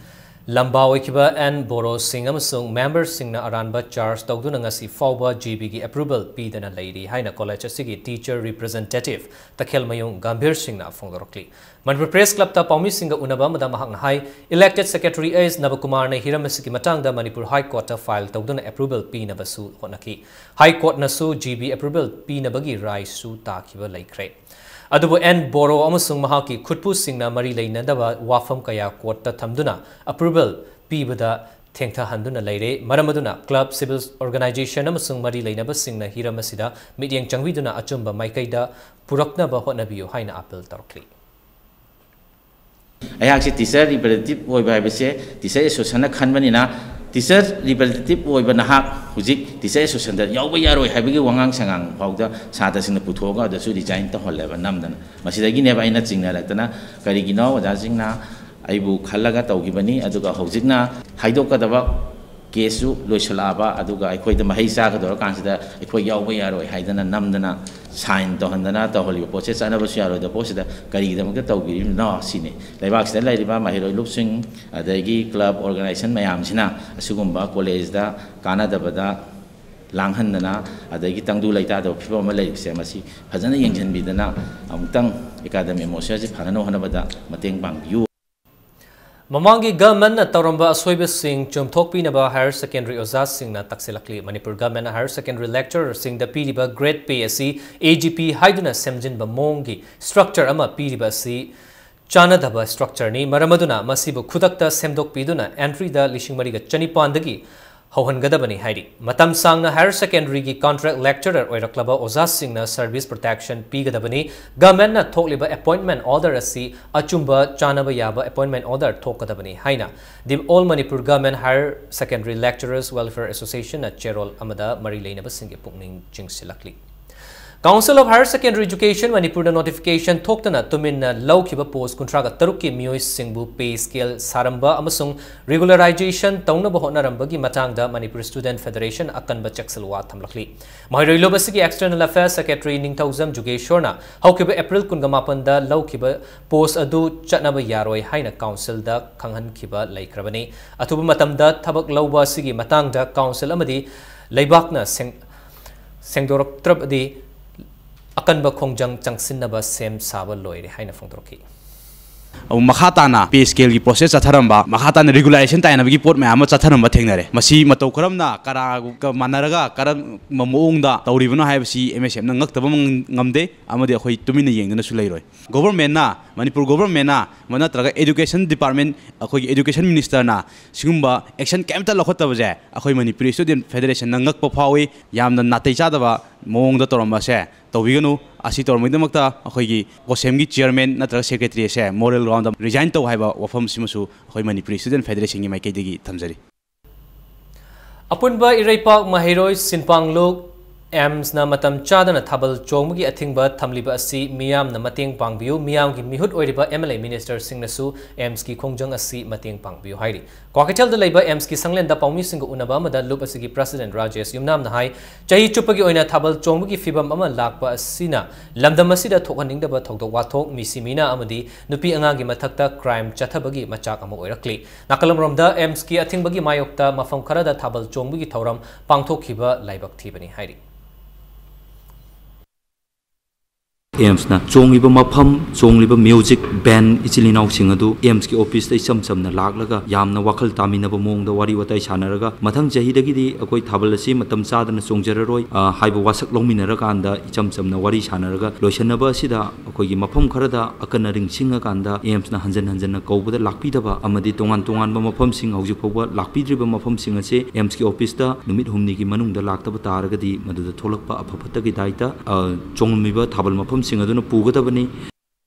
ꯂꯝꯕꯥ ꯑꯣꯏꯈꯤꯕ ꯑꯦꯟ ꯕꯣꯔꯣ ꯁꯤꯡ ꯑꯃꯁꯨꯡ memberꯁꯤꯡꯅ ꯑꯔꯥꯟꯕ charge ꯇꯧꯗꯨꯅ ꯉꯁꯤ ꯐꯥꯎꯕ G Bꯒꯤ approval ꯄꯤꯗꯅ ꯂꯩꯔꯤ ꯍꯥꯏꯅ ꯀꯣꯂꯦꯖ ꯑꯁꯤꯒꯤ teacher representative ꯇꯈꯦꯜꯃꯌꯨꯝ ꯒꯝꯚꯤꯔ ꯁꯤꯡꯅ ꯐꯣꯡꯗꯣꯔꯛꯂꯤ꯫ ꯃꯅꯤꯄꯨꯔ Press Clubꯇ ꯄꯥꯎꯃꯤꯁꯤꯡꯒ ꯎꯅꯕ ꯑꯃꯗ ꯃꯍꯥꯛꯅ ꯍꯥꯏ, elected secretary ꯑꯦꯁ ꯅꯕꯀꯨꯃꯥꯔꯅ ꯍꯤꯔꯝ ꯑꯁꯤꯒꯤ ꯃꯇꯥꯡꯗ ꯃꯅꯤꯄꯨꯔ High Courtꯇ file ꯇꯧꯗꯨꯅ approval ꯄꯤꯅꯕꯁꯨ ꯍꯣꯠꯅꯈꯤ꯫ High Courtꯅꯁꯨ G B approval ꯄꯤꯅꯕꯒꯤ ꯔꯥꯏꯁꯨ ꯇꯥꯈꯤꯕ ꯂꯩꯈ꯭ꯔꯦ꯫ ꯑꯗꯨꯕꯨ ꯑꯦꯟ ꯕꯣꯔꯣ ꯑꯃꯁꯨꯡ ꯃꯍꯥꯛꯀꯤ ꯈꯨꯠꯄꯨꯁꯤꯡꯅ ꯃꯔꯤ ꯂꯩꯅꯗꯕ ꯋꯥꯐꯝ ꯀꯌꯥ courtꯇ ꯊꯝꯗꯨꯅ approval ꯄꯤꯕꯗ ꯊꯦꯡꯊꯍꯟꯗꯨꯅ ꯂꯩꯔꯦ꯫ ꯃꯔꯝ ꯑꯗꯨꯅ club, civil organization ꯑꯃꯁꯨꯡ ꯃꯔꯤ ꯂꯩꯅꯕꯁꯤꯡꯅ ꯍꯤꯔꯝ ꯑꯁꯤꯗ ꯃꯤꯠꯌꯦꯡ ꯆꯪꯕꯤꯗꯨꯅ ꯑꯆꯨꯝꯕ ꯃꯥꯏꯀꯩꯗ ꯄꯨꯔꯛꯅꯕ ꯍꯣꯠꯅꯕꯤꯌꯨ ꯍꯥꯏꯅ appeal ꯇꯧꯔꯛꯂꯤ꯫ ꯑꯩꯍꯥꯛꯁꯦ teacher representative ꯑꯣꯏꯕ ꯍꯥꯏꯕꯁꯦ teacher associationꯅ ꯈꯟꯕꯅꯤꯅ, teacher representative ꯑꯣꯏꯕ ꯅꯍꯥꯛ ꯍꯧꯖꯤꯛ teacher associationꯗ ꯌꯥꯎꯕ ꯌꯥꯔꯣꯏ ꯍꯥꯏꯕꯒꯤ ꯋꯥꯉꯥꯡ ꯁꯉꯥꯡ ꯐꯥꯎꯗ ꯁꯥꯇ꯭ꯔꯁꯤꯡꯅ ꯄꯨꯊꯣꯛꯑꯒ ꯑꯗꯨꯁꯨ resign ꯇꯧꯍꯜꯂꯦꯕ ꯅꯝꯗꯅ꯫ ꯃꯁꯤꯗꯒꯤꯅꯦꯕ ꯑꯩꯅ ꯆꯤꯡꯅꯔꯛꯇꯅ, ꯀꯔꯤꯒꯤꯅꯣ ꯑꯣꯖꯥꯁꯤꯡꯅ ꯑꯩꯕꯨ ꯈꯜꯂꯒ ꯇꯧꯈꯤꯕꯅꯤ, ꯑꯗꯨꯒ ꯍꯧꯖꯤꯛꯅ ꯍꯥꯏꯗꯣꯛꯀꯗꯕ caseꯁꯨ ꯂꯣꯏꯁꯤꯜꯂꯛꯑꯕ, ꯑꯗꯨꯒ ꯑꯩꯈꯣꯏꯗ ꯃꯍꯩ ꯆꯥꯒꯗꯧꯔꯀꯥꯟꯁꯤꯗ ꯑꯩꯈꯣꯏ ꯌꯥꯎꯕ ꯌꯥꯔꯣꯏ ꯍꯥꯏꯗꯅ ꯅꯝꯗꯅ sign ꯇꯧꯍꯟꯗꯅ ꯇꯧꯍꯜꯂꯤꯕ ꯄꯣꯠꯁꯦ ꯆꯠꯅꯕꯁꯨ ꯌꯥꯔꯣꯏꯗꯕ ꯄꯣꯠꯁꯤꯗ ꯀꯔꯤꯒꯤꯗꯃꯛꯇ ꯇꯧꯕꯤꯔꯤꯕꯅꯣ ꯁꯤꯅꯤ꯫ ꯂꯩꯕꯥꯛꯁꯤꯗ ꯂꯩꯔꯤꯕ ꯃꯍꯩꯔꯣꯏ ꯂꯨꯞꯁꯤꯡ, ꯑꯗꯒꯤ club organization ꯃꯌꯥꯝꯁꯤꯅ ꯑꯁꯤꯒꯨꯝꯕ ꯀꯣꯂꯦꯖꯇ ꯀꯥꯟꯅꯗꯕꯗ ꯂꯥꯡꯍꯟꯗꯅ, ꯑꯗꯒꯤ ꯇꯪꯗꯨ ꯂꯩꯇꯥꯗꯕ ꯐꯤꯕꯝ ꯑꯃ ꯂꯩꯔꯤꯕꯁꯦ, ꯃꯁꯤ ꯐꯖꯅ ꯌꯦꯡꯁꯤꯟꯕꯤꯗꯅ ꯑꯃꯨꯛꯇꯪ academic atmosphere ꯁꯤ ꯐꯅꯅꯕ ꯍꯣꯠꯅꯕꯗ ꯃꯇꯦꯡ ꯄꯥꯡꯕꯤꯌꯨ꯫ ꯃꯃꯥꯡꯒꯤ governmentꯅ ꯇꯧꯔꯝꯕ ꯑꯁꯣꯏꯕꯁꯤꯡ ꯆꯨꯝꯊꯣꯛꯄꯤꯅꯕ higher secondary ꯑꯣꯖꯥꯁꯤꯡꯅ ꯇꯛꯁꯤꯜꯂꯛꯂꯤ꯫ ꯃꯅꯤꯄꯨꯔ governmentꯅ higher secondary lecturerꯁꯤꯡꯗ ꯄꯤꯔꯤꯕ grade pay ꯑꯁꯤ A G P ꯍꯥꯏꯗꯨꯅ ꯁꯦꯝꯖꯤꯟꯕ ꯃꯑꯣꯡꯒꯤ structure ꯑꯃ ꯄꯤꯔꯤꯕ ꯑꯁꯤ ꯆꯥꯟꯅꯗꯕ structureꯅꯤ꯫ ꯃꯔꯝ ꯑꯗꯨꯅ ꯃꯁꯤꯕꯨ ꯈꯨꯗꯛꯇ ꯁꯦꯝꯗꯣꯛꯄꯤꯗꯨꯅ entryꯗ ꯂꯤꯁꯤꯡ ꯃꯔꯤꯒ ꯆꯅꯤꯄꯥꯟꯗꯒꯤ ꯍꯧꯍꯟꯒꯗꯕꯅꯤ ꯍꯥꯏꯔꯤ꯫ ꯃꯇꯝ ꯁꯥꯡꯅ higher secondaryꯒꯤ contract lecturer ꯑꯣꯏꯔꯛꯂꯕ ꯑꯣꯖꯥꯁꯤꯡꯅ service protection ꯄꯤꯒꯗꯕꯅꯤ꯫ Governmentꯅ ꯊꯣꯛꯂꯤꯕ appointment order ꯑꯁꯤ ꯑꯆꯨꯝꯕ ꯆꯥꯟꯅꯕ ꯌꯥꯕ appointment order ꯊꯣꯛꯀꯗꯕꯅꯤ ꯍꯥꯏꯅ The All Manipur Government Higher Secondary Lecturers Welfare Associationꯅ ꯆꯦꯔꯣꯜ ꯑꯃꯗ ꯃꯔꯤ ꯂꯩꯅꯕꯁꯤꯡꯒꯤ ꯄꯨꯛꯅꯤꯡ ꯆꯤꯡꯁꯤꯜꯂꯛꯂꯤ꯫ Council of Higher Secondary Education ꯃꯅꯤꯄꯨꯔꯗ notification ꯊꯣꯛꯇꯅ ꯇꯨꯃꯤꯟꯅ ꯂꯧꯈꯤꯕ post ꯀꯨꯟꯊ꯭ꯔꯥꯒ ꯇꯔꯨꯛꯀꯤ ꯃꯤꯑꯣꯏꯁꯤꯡꯕꯨ pay scale ꯁꯥꯔꯝꯕ ꯑꯃꯁꯨꯡ regularization ꯇꯧꯅꯕ ꯍꯣꯠꯅꯔꯝꯕꯒꯤ ꯃꯇꯥꯡꯗ ꯃꯅꯤꯄꯨꯔ Student Federation ꯑꯀꯟꯕ ꯆꯦꯛꯁꯤꯜꯋꯥ ꯊꯝꯂꯛꯂꯤ꯫ ꯃꯍꯩꯔꯣꯏ ꯂꯣꯕ ꯑꯁꯤꯒꯤ External Affairs Secretary ꯅꯤꯡꯊꯧꯖꯝ ꯖꯨꯒꯦꯁ꯭ꯋꯔꯅ ꯍꯧꯈꯤꯕ April ꯀꯨꯟꯒ ꯃꯥꯄꯟꯗ ꯂꯧꯈꯤꯕ post ꯑꯗꯨ ꯆꯠꯅꯕ ꯌꯥꯔꯣꯏ ꯍꯥꯏꯅ councilꯗ ꯈꯪꯍꯟꯈꯤꯕ ꯂꯩꯈ꯭ꯔꯕꯅꯤ꯫ ꯑꯊꯨꯕ ꯃꯇꯝꯗ ꯊꯕꯛ ꯂꯧꯕ ꯑꯁꯤꯒꯤ ꯃꯇꯥꯡꯗ council ꯑꯃꯗꯤ ꯂꯩꯕꯥꯛꯅ ꯁꯦꯡ-, ꯁꯦꯡꯗꯣꯔꯛꯇ꯭ꯔꯕꯗꯤ ꯑꯀꯟꯕ ꯈꯣꯡꯖꯪ ꯆꯪꯁꯤꯟꯅꯕ ꯁꯦꯝ ꯁꯥꯕ ꯂꯣꯏꯔꯦ ꯍꯥꯏꯅ ꯐꯣꯡꯗꯣꯔꯛꯈꯤ꯫ ꯑꯃꯨꯛ ꯃꯈꯥ ꯇꯥꯅ pay scaleꯒꯤ process ꯆꯠꯊꯔꯝꯕ, ꯃꯈꯥ ꯇꯥꯅ regularization ꯇꯥꯏꯅꯕꯒꯤ ꯄꯣꯠ ꯃꯌꯥꯝ ꯑꯃ ꯆꯠꯊꯔꯝꯕ ꯊꯦꯡꯅꯔꯦ꯫ ꯃꯁꯤ ꯃꯇꯧ ꯀꯔꯝꯅ ꯀꯅꯥꯒ ꯃꯥꯟꯅꯔꯒ ꯀꯔꯝꯕ ꯃꯑꯣꯡꯗ ꯇꯧꯔꯤꯕꯅꯣ ꯍꯥꯏꯕꯁꯤ MSFꯅ ꯉꯛꯇꯕ ꯉꯝ-, ꯉꯝꯗꯦ, ꯑꯃꯗꯤ ꯑꯩꯈꯣꯏ ꯇꯨꯃꯤꯟꯅ ꯌꯦꯡꯗꯨꯅꯁꯨ ꯂꯩꯔꯣꯏ꯫ Governmentꯅ, ꯃꯅꯤꯄꯨꯔ governmentꯅ ꯅꯠꯇ꯭ꯔꯒ Education Department, ꯑꯩꯈꯣꯏꯒꯤ Education Ministerꯅ ꯁꯤꯒꯨꯝꯕ action ꯀꯩꯝꯇ ꯂꯧꯈꯠꯇꯕꯁꯦ ꯑꯩꯈꯣꯏ ꯃꯅꯤꯄꯨꯔꯤ Student Federationꯅ ꯉꯛꯄ ꯐꯥꯎꯏ꯫ ꯌꯥꯝꯅ ꯅꯥꯇꯩ ꯆꯥꯗꯕ ꯃꯑꯣꯡꯗ ꯇꯧꯔꯝꯕꯁꯦ ꯇꯧꯕꯤꯒꯅꯨ꯫ ꯑꯁꯤ ꯇꯧꯔꯝꯕꯒꯤꯗꯃꯛꯇ ꯑꯩꯈꯣꯏꯒꯤ COHSEMꯒꯤ chairman ꯅꯠꯇ꯭ꯔꯒ secretaryꯁꯦ moral groundꯗ resign ꯇꯧ ꯍꯥꯏꯕ ꯋꯥꯐꯝꯁꯤꯃꯁꯨ ꯑꯩꯈꯣꯏ ꯃꯅꯤꯄꯨꯔꯤ Student Federationꯒꯤ ꯃꯥꯏꯀꯩꯗꯒꯤ ꯊꯝꯖꯔꯤ꯫ ꯑꯄꯨꯟꯕ ꯏꯔꯩꯄꯥꯛ ꯃꯍꯩꯔꯣꯏ ꯁꯤꯟꯄꯥꯡꯂꯨꯞ AIMSꯅ ꯃꯇꯝ ꯆꯥꯗꯅ ꯊꯥꯕꯜ ꯆꯣꯡꯕꯒꯤ ꯑꯊꯤꯡꯕ ꯊꯝꯂꯤꯕ ꯑꯁꯤ ꯃꯤꯌꯥꯝꯅ ꯃꯇꯦꯡ ꯄꯥꯡꯕꯤꯌꯨ, ꯃꯤꯌꯥꯝꯒꯤ ꯃꯤꯍꯨꯠ ꯑꯣꯏꯔꯤꯕ MLA ministerꯁꯤꯡꯅꯁꯨ AIMSꯀꯤ ꯈꯣꯡꯖꯪ ꯑꯁꯤ ꯃꯇꯦꯡ ꯄꯥꯡꯕꯤꯌꯨ ꯍꯥꯏꯔꯤ꯫ ꯀ꯭ꯋꯥꯀꯩꯊꯦꯜꯗ ꯂꯩꯕ AIMSꯀꯤ ꯁꯪꯂꯦꯟꯗ ꯄꯥꯎꯃꯤꯁꯤꯡꯒ ꯎꯅꯕ ꯑꯃꯗ ꯂꯨꯞ ꯑꯁꯤꯒꯤ president ꯔꯥꯖꯦꯁ ꯌꯨꯝꯅꯥꯝꯅ ꯍꯥꯏ, ꯆꯍꯤ ꯆꯨꯞꯄꯒꯤ ꯑꯣꯏꯅ ꯊꯥꯕꯜ ꯆꯣꯡꯕꯒꯤ ꯐꯤꯕꯝ ꯑꯃ ꯂꯥꯛꯄ ꯑꯁꯤꯅ ꯂꯝꯗꯝ ꯑꯁꯤꯗ ꯊꯣꯛꯍꯟꯅꯤꯡꯗꯕ ꯊꯧꯗꯣꯛ ꯋꯥꯊꯣꯛ, ꯃꯤꯁꯤ ꯃꯤꯅꯥ ꯑꯃꯗꯤ ꯅꯨꯄꯤ ꯑꯉꯥꯡꯒꯤ ꯃꯊꯛꯇ crime ꯆꯠꯊꯕꯒꯤ ꯃꯆꯥꯛ ꯑꯃ ꯑꯣꯏꯔꯛꯂꯤ꯫ ꯅꯥꯀꯜ ꯑꯃꯔꯣꯝꯗ AIMSꯀꯤ ꯑꯊꯤꯡꯕꯒꯤ ꯃꯥꯌꯣꯛꯇ ꯃꯐꯝ ꯈꯔꯗ ꯊꯥꯕꯜ ꯆꯣꯡꯕꯒꯤ ꯊꯧꯔꯝ ꯄꯥꯡꯊꯣꯛꯈꯤꯕ ꯂꯥꯏꯕꯛ ꯊꯤꯕꯅꯤ ꯍꯥꯏꯔꯤ꯫ AIMSꯅ ꯆꯣꯡꯂꯤꯕ ꯃꯐꯝ, ꯆꯣꯡꯂꯤꯕ music band ꯏꯆꯤꯜ ꯏꯅꯥꯎꯁꯤꯡ ꯑꯗꯨ AIMSꯀꯤ officeꯇ ꯏꯆꯝ ꯆꯝꯅ ꯂꯥꯛꯂꯒ ꯌꯥꯝꯅ ꯋꯥꯈꯜ ꯇꯥꯃꯤꯟꯅꯕ ꯃꯑꯣꯡꯗ ꯋꯥꯔꯤ ꯋꯥꯇꯥꯏ ꯁꯥꯟꯅꯔꯒ ꯃꯊꯪ ꯆꯍꯤꯗꯒꯤꯗꯤ ꯑꯩꯈꯣꯏ ꯊꯥꯕꯜ ꯑꯁꯤ ꯃꯇꯝ ꯆꯥꯗꯅ ꯆꯣꯡꯖꯔꯔꯣꯏ, ꯑ, ꯍꯥꯏꯕ ꯋꯥꯁꯛ ꯂꯧꯃꯤꯟꯅꯔꯀꯥꯟꯗ ꯏꯆꯝ ꯆꯝꯅ ꯋꯥꯔꯤ ꯁꯥꯟꯅꯔꯒ ꯂꯣꯏꯁꯤꯟꯅꯕ ꯑꯁꯤꯗ ꯑꯩꯈꯣꯏꯒꯤ ꯃꯐꯝ ꯈꯔꯗ ꯑꯀꯟ ꯑꯔꯤꯡ ꯁꯤꯡꯉꯀꯥꯟꯗ AIMSꯅ ꯍꯟꯖꯟ ꯍꯟꯖꯟꯅ ꯀꯧꯕꯗ ꯂꯥꯛꯄꯤꯗꯕ ꯑꯃꯗꯤ ꯇꯣꯉꯥꯟ ꯇꯣꯉꯥꯟꯕ ꯃꯐꯝꯁꯤꯡ ꯍꯧꯖꯤꯛ ꯐꯥꯎꯕ ꯂꯥꯛꯄꯤꯗ꯭ꯔꯤꯕ ꯃꯐꯝꯁꯤꯡ ꯑꯁꯤ AIMSꯀꯤ officeꯇ ꯅꯨꯃꯤꯠ ꯍꯨꯝꯅꯤꯒꯤ ꯃꯅꯨꯡꯗ ꯂꯥꯛꯇꯕ ꯇꯥꯔꯒꯗꯤ ꯃꯗꯨꯗ ꯊꯣꯛꯂꯛꯄ ꯑꯐ ꯐꯠꯇꯒꯤ ꯗꯥꯏꯇ, ꯑ, ꯆꯣꯡꯂꯝꯃꯤꯕ ꯊꯥꯕꯜ ꯃꯐꯝꯁꯤꯡ ꯑꯗꯨꯅ ꯄꯨꯒꯗꯕꯅꯤ꯫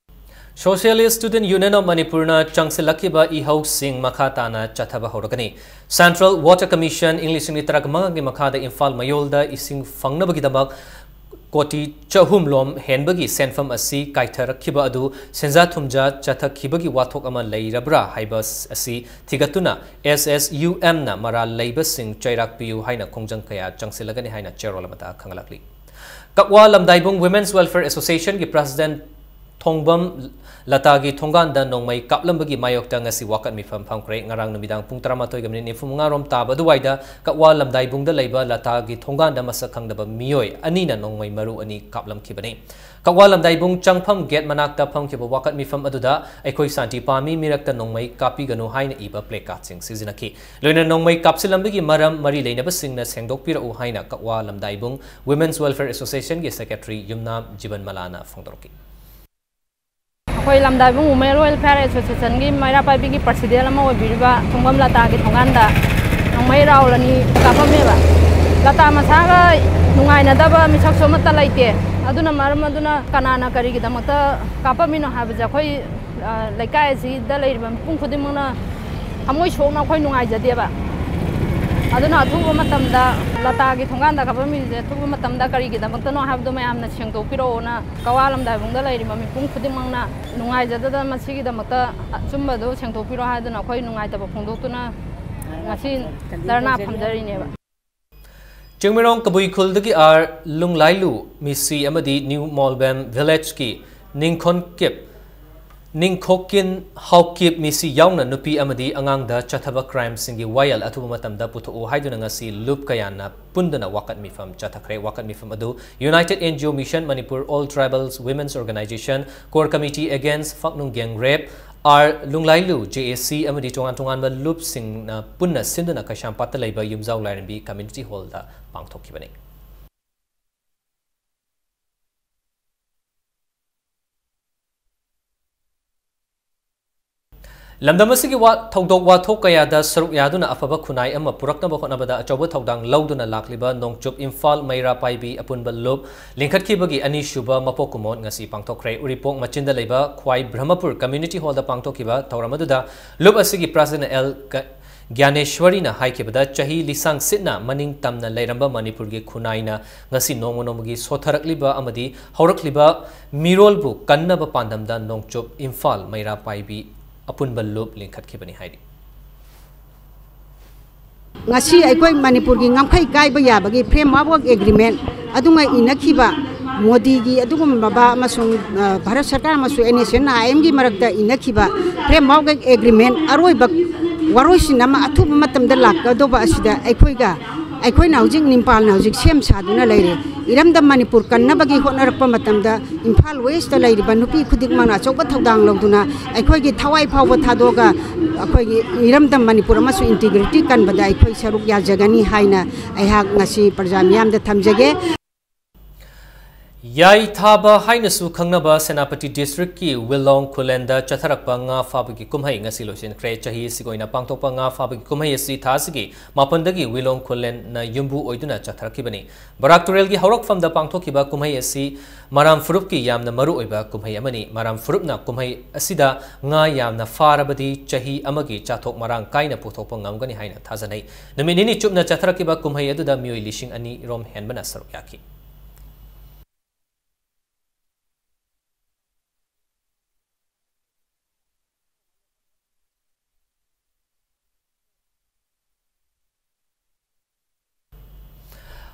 Socialist Student Union of Manipurꯅ ꯆꯪꯁꯤꯜꯂꯛꯈꯤꯕ ꯏꯍꯧꯁꯤꯡ ꯃꯈꯥ ꯇꯥꯅ ꯆꯠꯊꯕ ꯍꯧꯔꯒꯅꯤ꯫ Central Water Commission ꯏꯪ ꯂꯤꯁꯤꯡ ꯑꯅꯤ ꯇꯔꯥꯃꯉꯥꯒꯤ ꯃꯈꯥꯗ ꯏꯝꯐꯥꯜ ꯃꯌꯣꯜꯗ ꯏꯁꯤꯡ ꯐꯪꯅꯕꯒꯤꯗꯃꯛ ꯀꯣꯇꯤ ꯆꯍꯨꯝ ꯂꯣꯝ ꯍꯦꯟꯕꯒꯤ ꯁꯦꯟꯐꯝ ꯑꯁꯤ ꯀꯥꯏꯊꯔꯛꯈꯤꯕ ꯑꯗꯨ ꯁꯦꯟꯖꯥ ꯊꯨꯝꯖꯥ ꯆꯠꯊꯈꯤꯕꯒꯤ ꯋꯥꯊꯣꯛ ꯑꯃ ꯂꯩꯔꯕ꯭ꯔꯥ ꯍꯥꯏꯕ ꯑꯁꯤ ꯊꯤꯒꯠꯇꯨꯅ S S U M ꯅ ꯃꯔꯥꯜ ꯂꯩꯕꯁꯤꯡ ꯆꯩꯔꯥꯛ ꯄꯤꯌꯨ ꯍꯥꯏꯅ ꯈꯣꯡꯖꯪ ꯀꯌꯥ ꯆꯪꯁꯤꯜꯂꯒꯅꯤ ꯍꯥꯏꯅ ꯆꯦꯔꯣꯜ ꯑꯃꯗ ꯈꯪꯂꯛꯂꯤ꯫ ꯀꯛꯋꯥ ꯂꯝꯗꯥꯏꯕꯨꯡ Women's Welfare Association ꯒꯤ President ꯊꯣꯡꯕꯝ ꯂꯇꯥꯒꯤ ꯊꯣꯡꯒꯥꯟꯗ ꯅꯣꯡꯃꯩ ꯀꯥꯞꯂꯝꯕꯒꯤ ꯃꯥꯌꯣꯛꯇ ꯉꯁꯤ ꯋꯥꯀꯠ ꯃꯤꯐꯝ ꯐꯝꯈ꯭ꯔꯦ꯫ ꯉꯔꯥꯡ ꯅꯨꯃꯤꯗꯥꯡ ꯄꯨꯡ ꯇꯔꯥꯃꯥꯊꯣꯏꯒ ꯃꯤꯅꯤꯠ ꯅꯤꯐꯨ ꯃꯉꯥ ꯔꯣꯝ ꯇꯥꯕ ꯑꯗꯨꯋꯥꯏꯗ ꯀꯛꯋꯥ ꯂꯝꯗꯥꯏꯕꯨꯡꯗ ꯂꯩꯕ ꯂꯇꯥꯒꯤ ꯊꯣꯡꯒꯥꯟꯗ ꯃꯁꯛ ꯈꯪꯗꯕ ꯃꯤꯑꯣꯏ ꯑꯅꯤꯅ ꯅꯣꯡꯃꯩ ꯃꯔꯨ ꯑꯅꯤ ꯀꯥꯞꯂꯝꯈꯤꯕꯅꯤ꯫ ꯀꯛꯋꯥ ꯂꯝꯗꯥꯏꯕꯨꯡ ꯆꯪꯐꯝ ꯒꯦꯠ ꯃꯅꯥꯛꯇ ꯐꯝꯈꯤꯕ ꯋꯥꯀꯠ ꯃꯤꯐꯝ ꯑꯗꯨꯗ "ꯑꯩꯈꯣꯏ ꯁꯥꯟꯇꯤ ꯄꯥꯝꯃꯤ, ꯃꯤꯔꯛꯇ ꯅꯣꯡꯃꯩ ꯀꯥꯞꯄꯤꯒꯅꯨ" ꯍꯥꯏꯅ ꯏꯕ placard ꯁꯤꯡ ꯁꯤꯖꯤꯟꯅꯈꯤ꯫ ꯂꯣꯏꯅꯅ ꯅꯣꯡꯃꯩ ꯀꯥꯞꯁꯤꯜꯂꯝꯕꯒꯤ ꯃꯔꯝ ꯃꯔꯤ ꯂꯩꯅꯕꯁꯤꯡꯅ ꯁꯦꯡꯗꯣꯛꯄꯤꯔꯛꯎ ꯍꯥꯏꯅ ꯀꯛꯋꯥ ꯂꯝꯗꯥꯏꯕꯨꯡ Women's Welfare Association ꯒꯤ Secretary ꯌꯨꯝꯅꯥꯝ ꯖꯤꯕꯟ ꯃꯂꯥꯅ ꯐꯣꯡꯗꯣꯔꯛꯈꯤ꯫ ꯑꯩꯈꯣꯏ ꯂꯝꯗꯥꯏꯕꯨꯡ Women Welfare Association ꯒꯤ ꯃꯩꯔꯥ ꯄꯥꯏꯕꯤꯒꯤ President ꯑꯃ ꯑꯣꯏꯕꯤꯔꯤꯕ ꯊꯣꯡꯕꯝ ꯂꯇꯥꯒꯤ ꯊꯣꯡꯒꯥꯟꯗ ꯅꯣꯡꯃꯩ round ꯑꯅꯤ ꯀꯥꯞꯄꯝꯃꯦꯕ꯫ ꯂꯇꯥ ꯃꯁꯥꯒ ꯅꯨꯡꯉꯥꯏꯅꯗꯕ ꯃꯤꯁꯛꯁꯨ ꯑꯃꯠꯇ ꯂꯩꯇꯦ꯫ ꯑꯗꯨꯅ ꯃꯔꯝ ꯑꯗꯨꯅ ꯀꯅꯥꯅ ꯀꯔꯤꯒꯤꯗꯃꯛꯇ ꯀꯥꯞꯄꯝꯃꯤꯅꯣ ꯍꯥꯏꯕꯁꯦ ꯑꯩꯈꯣꯏ, ꯑ, ꯂꯩꯀꯥꯏ ꯑꯁꯤꯗ ꯂꯩꯔꯤꯕ ꯃꯤꯄꯨꯝ ꯈꯨꯗꯤꯡꯃꯛꯅ ꯊꯃꯣꯏ ꯁꯣꯛꯅ ꯑꯩꯈꯣꯏ ꯅꯨꯡꯉꯥꯏꯖꯗꯦꯕ꯫ ꯑꯗꯨꯅ ꯑꯊꯨꯕ ꯃꯇꯝꯗ ꯂꯇꯥꯒꯤ ꯊꯣꯡꯒꯥꯟꯗ ꯀꯥꯞꯄꯝꯃꯤꯁꯦ ꯑꯊꯨꯕ ꯃꯇꯝꯗ ꯀꯔꯤꯒꯤꯗꯃꯛꯇꯅꯣ ꯍꯥꯏꯕꯗꯣ ꯃꯌꯥꯝꯅ ꯁꯦꯡꯗꯣꯛꯄꯤꯔꯛꯑꯣꯅ ꯀꯛꯋꯥ ꯂꯝꯗꯥꯏꯕꯨꯡꯗ ꯂꯩꯔꯤꯕ ꯃꯤꯄꯨꯝ ꯈꯨꯗꯤꯡꯃꯛꯅ ꯅꯨꯡꯉꯥꯏꯖꯗꯗ ꯃꯁꯤꯒꯤꯗꯃꯛꯇ ꯑꯆꯨꯝꯕꯗꯨ ꯁꯦꯡꯗꯣꯛꯄꯤꯔꯣ ꯍꯥꯏꯗꯨꯅ ꯑꯩꯈꯣꯏ ꯅꯨꯡꯉꯥꯏꯇꯕ ꯐꯣꯡꯗꯣꯛꯇꯨꯅ ꯉꯁꯤ ꯙꯔꯅꯥ ꯐꯝꯖꯔꯤꯅꯦꯕ꯫ ꯆꯤꯡꯃꯩꯔꯣꯡ ꯀꯕꯨꯏ ꯈꯨꯜꯗꯒꯤ ꯑꯥꯔ ꯂꯨꯡꯂꯥꯏꯂꯨ ꯃꯤꯁꯤ ꯑꯃꯗꯤ ꯅ꯭ꯌꯨ ꯃꯣꯜꯕꯦꯝ ꯚꯤꯂꯦꯖꯀꯤ ꯅꯤꯡꯈꯣꯟꯀꯤꯞ, ꯅꯤꯡꯈꯣꯛꯀꯤꯟ ꯍꯥꯎꯀꯤꯞ ꯃꯤꯁꯤ ꯌꯥꯎꯅ ꯅꯨꯄꯤ ꯑꯃꯗꯤ ꯑꯉꯥꯡꯗ ꯆꯠꯊꯕ crimeꯁꯤꯡꯒꯤ ꯋꯥꯌꯦꯜ ꯑꯊꯨꯕ ꯃꯇꯝꯗ ꯄꯨꯊꯣꯛꯎ ꯍꯥꯏꯗꯨꯅ ꯉꯁꯤ ꯂꯨꯞ ꯀꯌꯥꯅ ꯄꯨꯟꯗꯨꯅ ꯋꯥꯀꯠ ꯃꯤꯐꯝ ꯆꯠꯊꯈ꯭ꯔꯦ꯫ ꯋꯥꯀꯠ ꯃꯤꯐꯝ ꯑꯗꯨ United N G O Mission, Manipur All Tribals Women's Organisation, Core Committee Against ꯐꯛꯅꯨꯡ Gang Rape, R Lunglailu, J A C ꯑꯃꯗꯤ ꯇꯣꯉꯥꯟ ꯇꯣꯉꯥꯟꯕ ꯂꯨꯞꯁꯤꯡꯅ ꯄꯨꯟꯅ ꯁꯤꯟꯗꯨꯅ ꯀꯩꯁꯥꯝꯄꯥꯠꯇ ꯂꯩꯕ ꯌꯨꯝꯖꯥꯎ ꯂꯥꯏꯔꯦꯝꯕꯤ Community Hallꯗ ꯄꯥꯡꯊꯣꯛꯈꯤꯕꯅꯤ꯫ ꯂꯝꯗꯝ ꯑꯁꯤꯒꯤ ꯋꯥ-, ꯊꯧꯗꯣꯛ ꯋꯥꯊꯣꯛ ꯀꯌꯥꯗ ꯁꯔꯨꯛ ꯌꯥꯗꯨꯅ ꯑꯐꯕ ꯈꯨꯟꯅꯥꯏ ꯑꯃ ꯄꯨꯔꯛꯅꯕ ꯍꯣꯠꯅꯕꯗ ꯑꯆꯧꯕ ꯊꯧꯗꯥꯡ ꯂꯧꯗꯨꯅ ꯂꯥꯛꯂꯤꯕ ꯅꯣꯡꯆꯨꯞ ꯏꯝꯐꯥꯜ ꯃꯩꯔꯥ ꯄꯥꯏꯕꯤ ꯑꯄꯨꯟꯕ ꯂꯨꯞ ꯂꯤꯡꯈꯠꯈꯤꯕꯒꯤ ꯑꯅꯤꯁꯨꯕ ꯃꯄꯣꯛ ꯀꯨꯝꯑꯣꯟ ꯉꯁꯤ ꯄꯥꯡꯊꯣꯛꯈ꯭ꯔꯦ꯫ ꯎꯔꯤꯄꯣꯛ ꯃꯆꯤꯟꯗ ꯂꯩꯕ ꯈ꯭ꯋꯥꯏ ꯕ꯭ꯔꯍꯃꯄꯨꯔ Community Hallꯗ ꯄꯥꯡꯊꯣꯛꯈꯤꯕ ꯊꯧꯔꯝ ꯑꯗꯨꯗ ꯂꯨꯞ ꯑꯁꯤꯒꯤ President ꯑꯦꯜ ꯀ-, ꯒ꯭ꯌꯥꯅꯦꯁ꯭ꯋꯔꯤꯅ ꯍꯥꯏꯈꯤꯕꯗ, ꯆꯍꯤ ꯂꯤꯁꯥꯡ ꯁꯤꯠꯅ ꯃꯅꯤꯡ ꯇꯝꯅ ꯂꯩꯔꯝꯕ ꯃꯅꯤꯄꯨꯔꯒꯤ ꯈꯨꯟꯅꯥꯏꯅ ꯉꯁꯤ ꯅꯣꯡꯃ ꯅꯣꯡꯃꯒꯤ ꯁꯣꯊꯔꯛꯂꯤꯕ ꯑꯃꯗꯤ ꯍꯧꯔꯛꯂꯤꯕ ꯃꯤꯔꯣꯜꯕꯨ ꯀꯟꯅꯕ ꯄꯥꯟꯗꯝꯗ ꯅꯣꯡꯆꯨꯞ ꯏꯝꯐꯥꯜ ꯃꯩꯔꯥ ꯄꯥꯏꯕꯤ ꯑꯄꯨꯟꯕ ꯂꯨꯞ ꯂꯤꯡꯈꯠꯈꯤꯕꯅꯤ ꯍꯥꯏꯔꯤ꯫ ꯉꯁꯤ ꯑꯩꯈꯣꯏ ꯃꯅꯤꯄꯨꯔꯒꯤ ꯉꯝꯈꯩ ꯀꯥꯏꯕ ꯌꯥꯕꯒꯤ framework agreement ꯑꯗꯨꯃ ꯏꯅꯈꯤꯕ, ꯃꯣꯗꯤꯒꯤ ꯑꯗꯨꯒꯨꯝꯂꯕ ꯑꯃꯁꯨꯡ, ꯑ, ꯚꯥꯔꯠ ꯁꯔꯀꯥꯔ ꯑꯃꯁꯨꯡ NSCN-IM-ꯒꯤ ꯃꯔꯛꯇ ꯏꯅꯈꯤꯕ framework agreement ꯑꯔꯣꯏꯕ ꯋꯥꯔꯣꯏꯁꯤꯟ ꯑꯃ ꯑꯊꯨꯕ ꯃꯇꯝꯗ ꯂꯥꯛꯀꯗꯧꯕ ꯑꯁꯤꯗ ꯑꯩꯈꯣꯏꯒ, ꯑꯩꯈꯣꯏꯅ ꯍꯧꯖꯤꯛ ꯅꯤꯝꯄꯥꯜꯅ ꯍꯧꯖꯤꯛ ꯁꯦꯝ ꯁꯥꯗꯨꯅ ꯂꯩꯔꯦ꯫ ꯏꯔꯝꯗꯝ ꯃꯅꯤꯄꯨꯔ ꯀꯟꯅꯕꯒꯤ ꯍꯣꯠꯅꯔꯛꯄ ꯃꯇꯝꯗ ꯏꯝꯐꯥꯜ West-ꯇ ꯂꯩꯔꯤꯕ ꯅꯨꯄꯤ ꯈꯨꯗꯤꯡꯃꯛꯅ ꯑꯆꯧꯕ ꯊꯧꯗꯥꯡ ꯂꯧꯗꯨꯅ ꯑꯩꯈꯣꯏꯒꯤ ꯊꯋꯥꯏ ꯐꯥꯎꯕ ꯊꯥꯗꯣꯛꯑꯒ ꯑꯩꯈꯣꯏꯒꯤ ꯏꯔꯝꯗꯝ ꯃꯅꯤꯄꯨꯔ ꯑꯃꯁꯨꯡ integrity ꯀꯟꯕꯗ ꯑꯩꯈꯣꯏ ꯁꯔꯨꯛ ꯌꯥꯖꯒꯅꯤ ꯍꯥꯏꯅ ꯑꯩꯍꯥꯛ ꯉꯁꯤ ꯄ꯭ꯔꯖꯥ ꯃꯤꯌꯥꯝꯗ ꯊꯝꯖꯒꯦ꯫ ꯌꯥꯏꯊꯥꯕ ꯍꯥꯏꯅꯁꯨ ꯈꯪꯅꯕ ꯁꯦꯅꯥꯄꯇꯤ district-ꯀꯤ ꯋꯤꯂꯣꯡ ꯈꯨꯂꯦꯟꯗ ꯆꯠꯊꯔꯛꯄ ꯉꯥ ꯐꯥꯕꯒꯤ ꯀꯨꯝꯍꯩ ꯉꯁꯤ ꯂꯣꯏꯁꯤꯟꯈ꯭ꯔꯦ꯫ ꯆꯍꯤ ꯑꯁꯤꯒꯤ ꯑꯣꯏꯅ ꯄꯥꯡꯊꯣꯛꯄ ꯉꯥ ꯐꯥꯕꯒꯤ ꯀꯨꯝꯍꯩ ꯑꯁꯤ ꯊꯥ ꯑꯁꯤꯒꯤ ꯃꯥꯄꯟꯗꯒꯤ ꯋꯤꯂꯣꯡ ꯈꯨꯂꯦꯟꯅ ꯌꯨꯝꯕꯨ ꯑꯣꯏꯗꯨꯅ ꯆꯠꯊꯔꯛꯈꯤꯕꯅꯤ꯫ ꯕꯔꯥꯛ ꯇꯨꯔꯦꯜꯒꯤ ꯍꯧꯔꯛꯐꯝꯗ ꯄꯥꯡꯊꯣꯛꯈꯤꯕ ꯀꯨꯝꯍꯩ ꯑꯁꯤ ꯃꯔꯥꯝ ꯐꯨꯔꯨꯞꯀꯤ ꯌꯥꯝꯅ ꯃꯔꯨ ꯑꯣꯏꯕ ꯀꯨꯝꯍꯩ ꯑꯃꯅꯤ꯫ ꯃꯔꯥꯝ ꯐꯨꯔꯨꯞꯅ ꯀꯨꯝꯍꯩ ꯑꯁꯤꯗ ꯉꯥ ꯌꯥꯝꯅ ꯐꯥꯔꯕꯗꯤ ꯆꯍꯤ ꯑꯃꯒꯤ ꯆꯥꯊꯣꯛ ꯃꯔꯥꯡ ꯀꯥꯏꯅ ꯄꯨꯊꯣꯛꯄ ꯉꯝꯒꯅꯤ ꯍꯥꯏꯅ ꯊꯥꯖꯅꯩ꯫ ꯅꯨꯃꯤꯠ ꯅꯤꯅꯤ ꯆꯨꯞꯅ ꯆꯠꯊꯔꯛꯈꯤꯕ ꯀꯨꯝꯍꯩ ꯑꯗꯨꯗ ꯃꯤꯑꯣꯏ ꯂꯤꯁꯤꯡ ꯑꯅꯤ ꯔꯣꯝ ꯍꯦꯟꯕꯅ ꯁꯔꯨꯛ ꯌꯥꯈꯤ꯫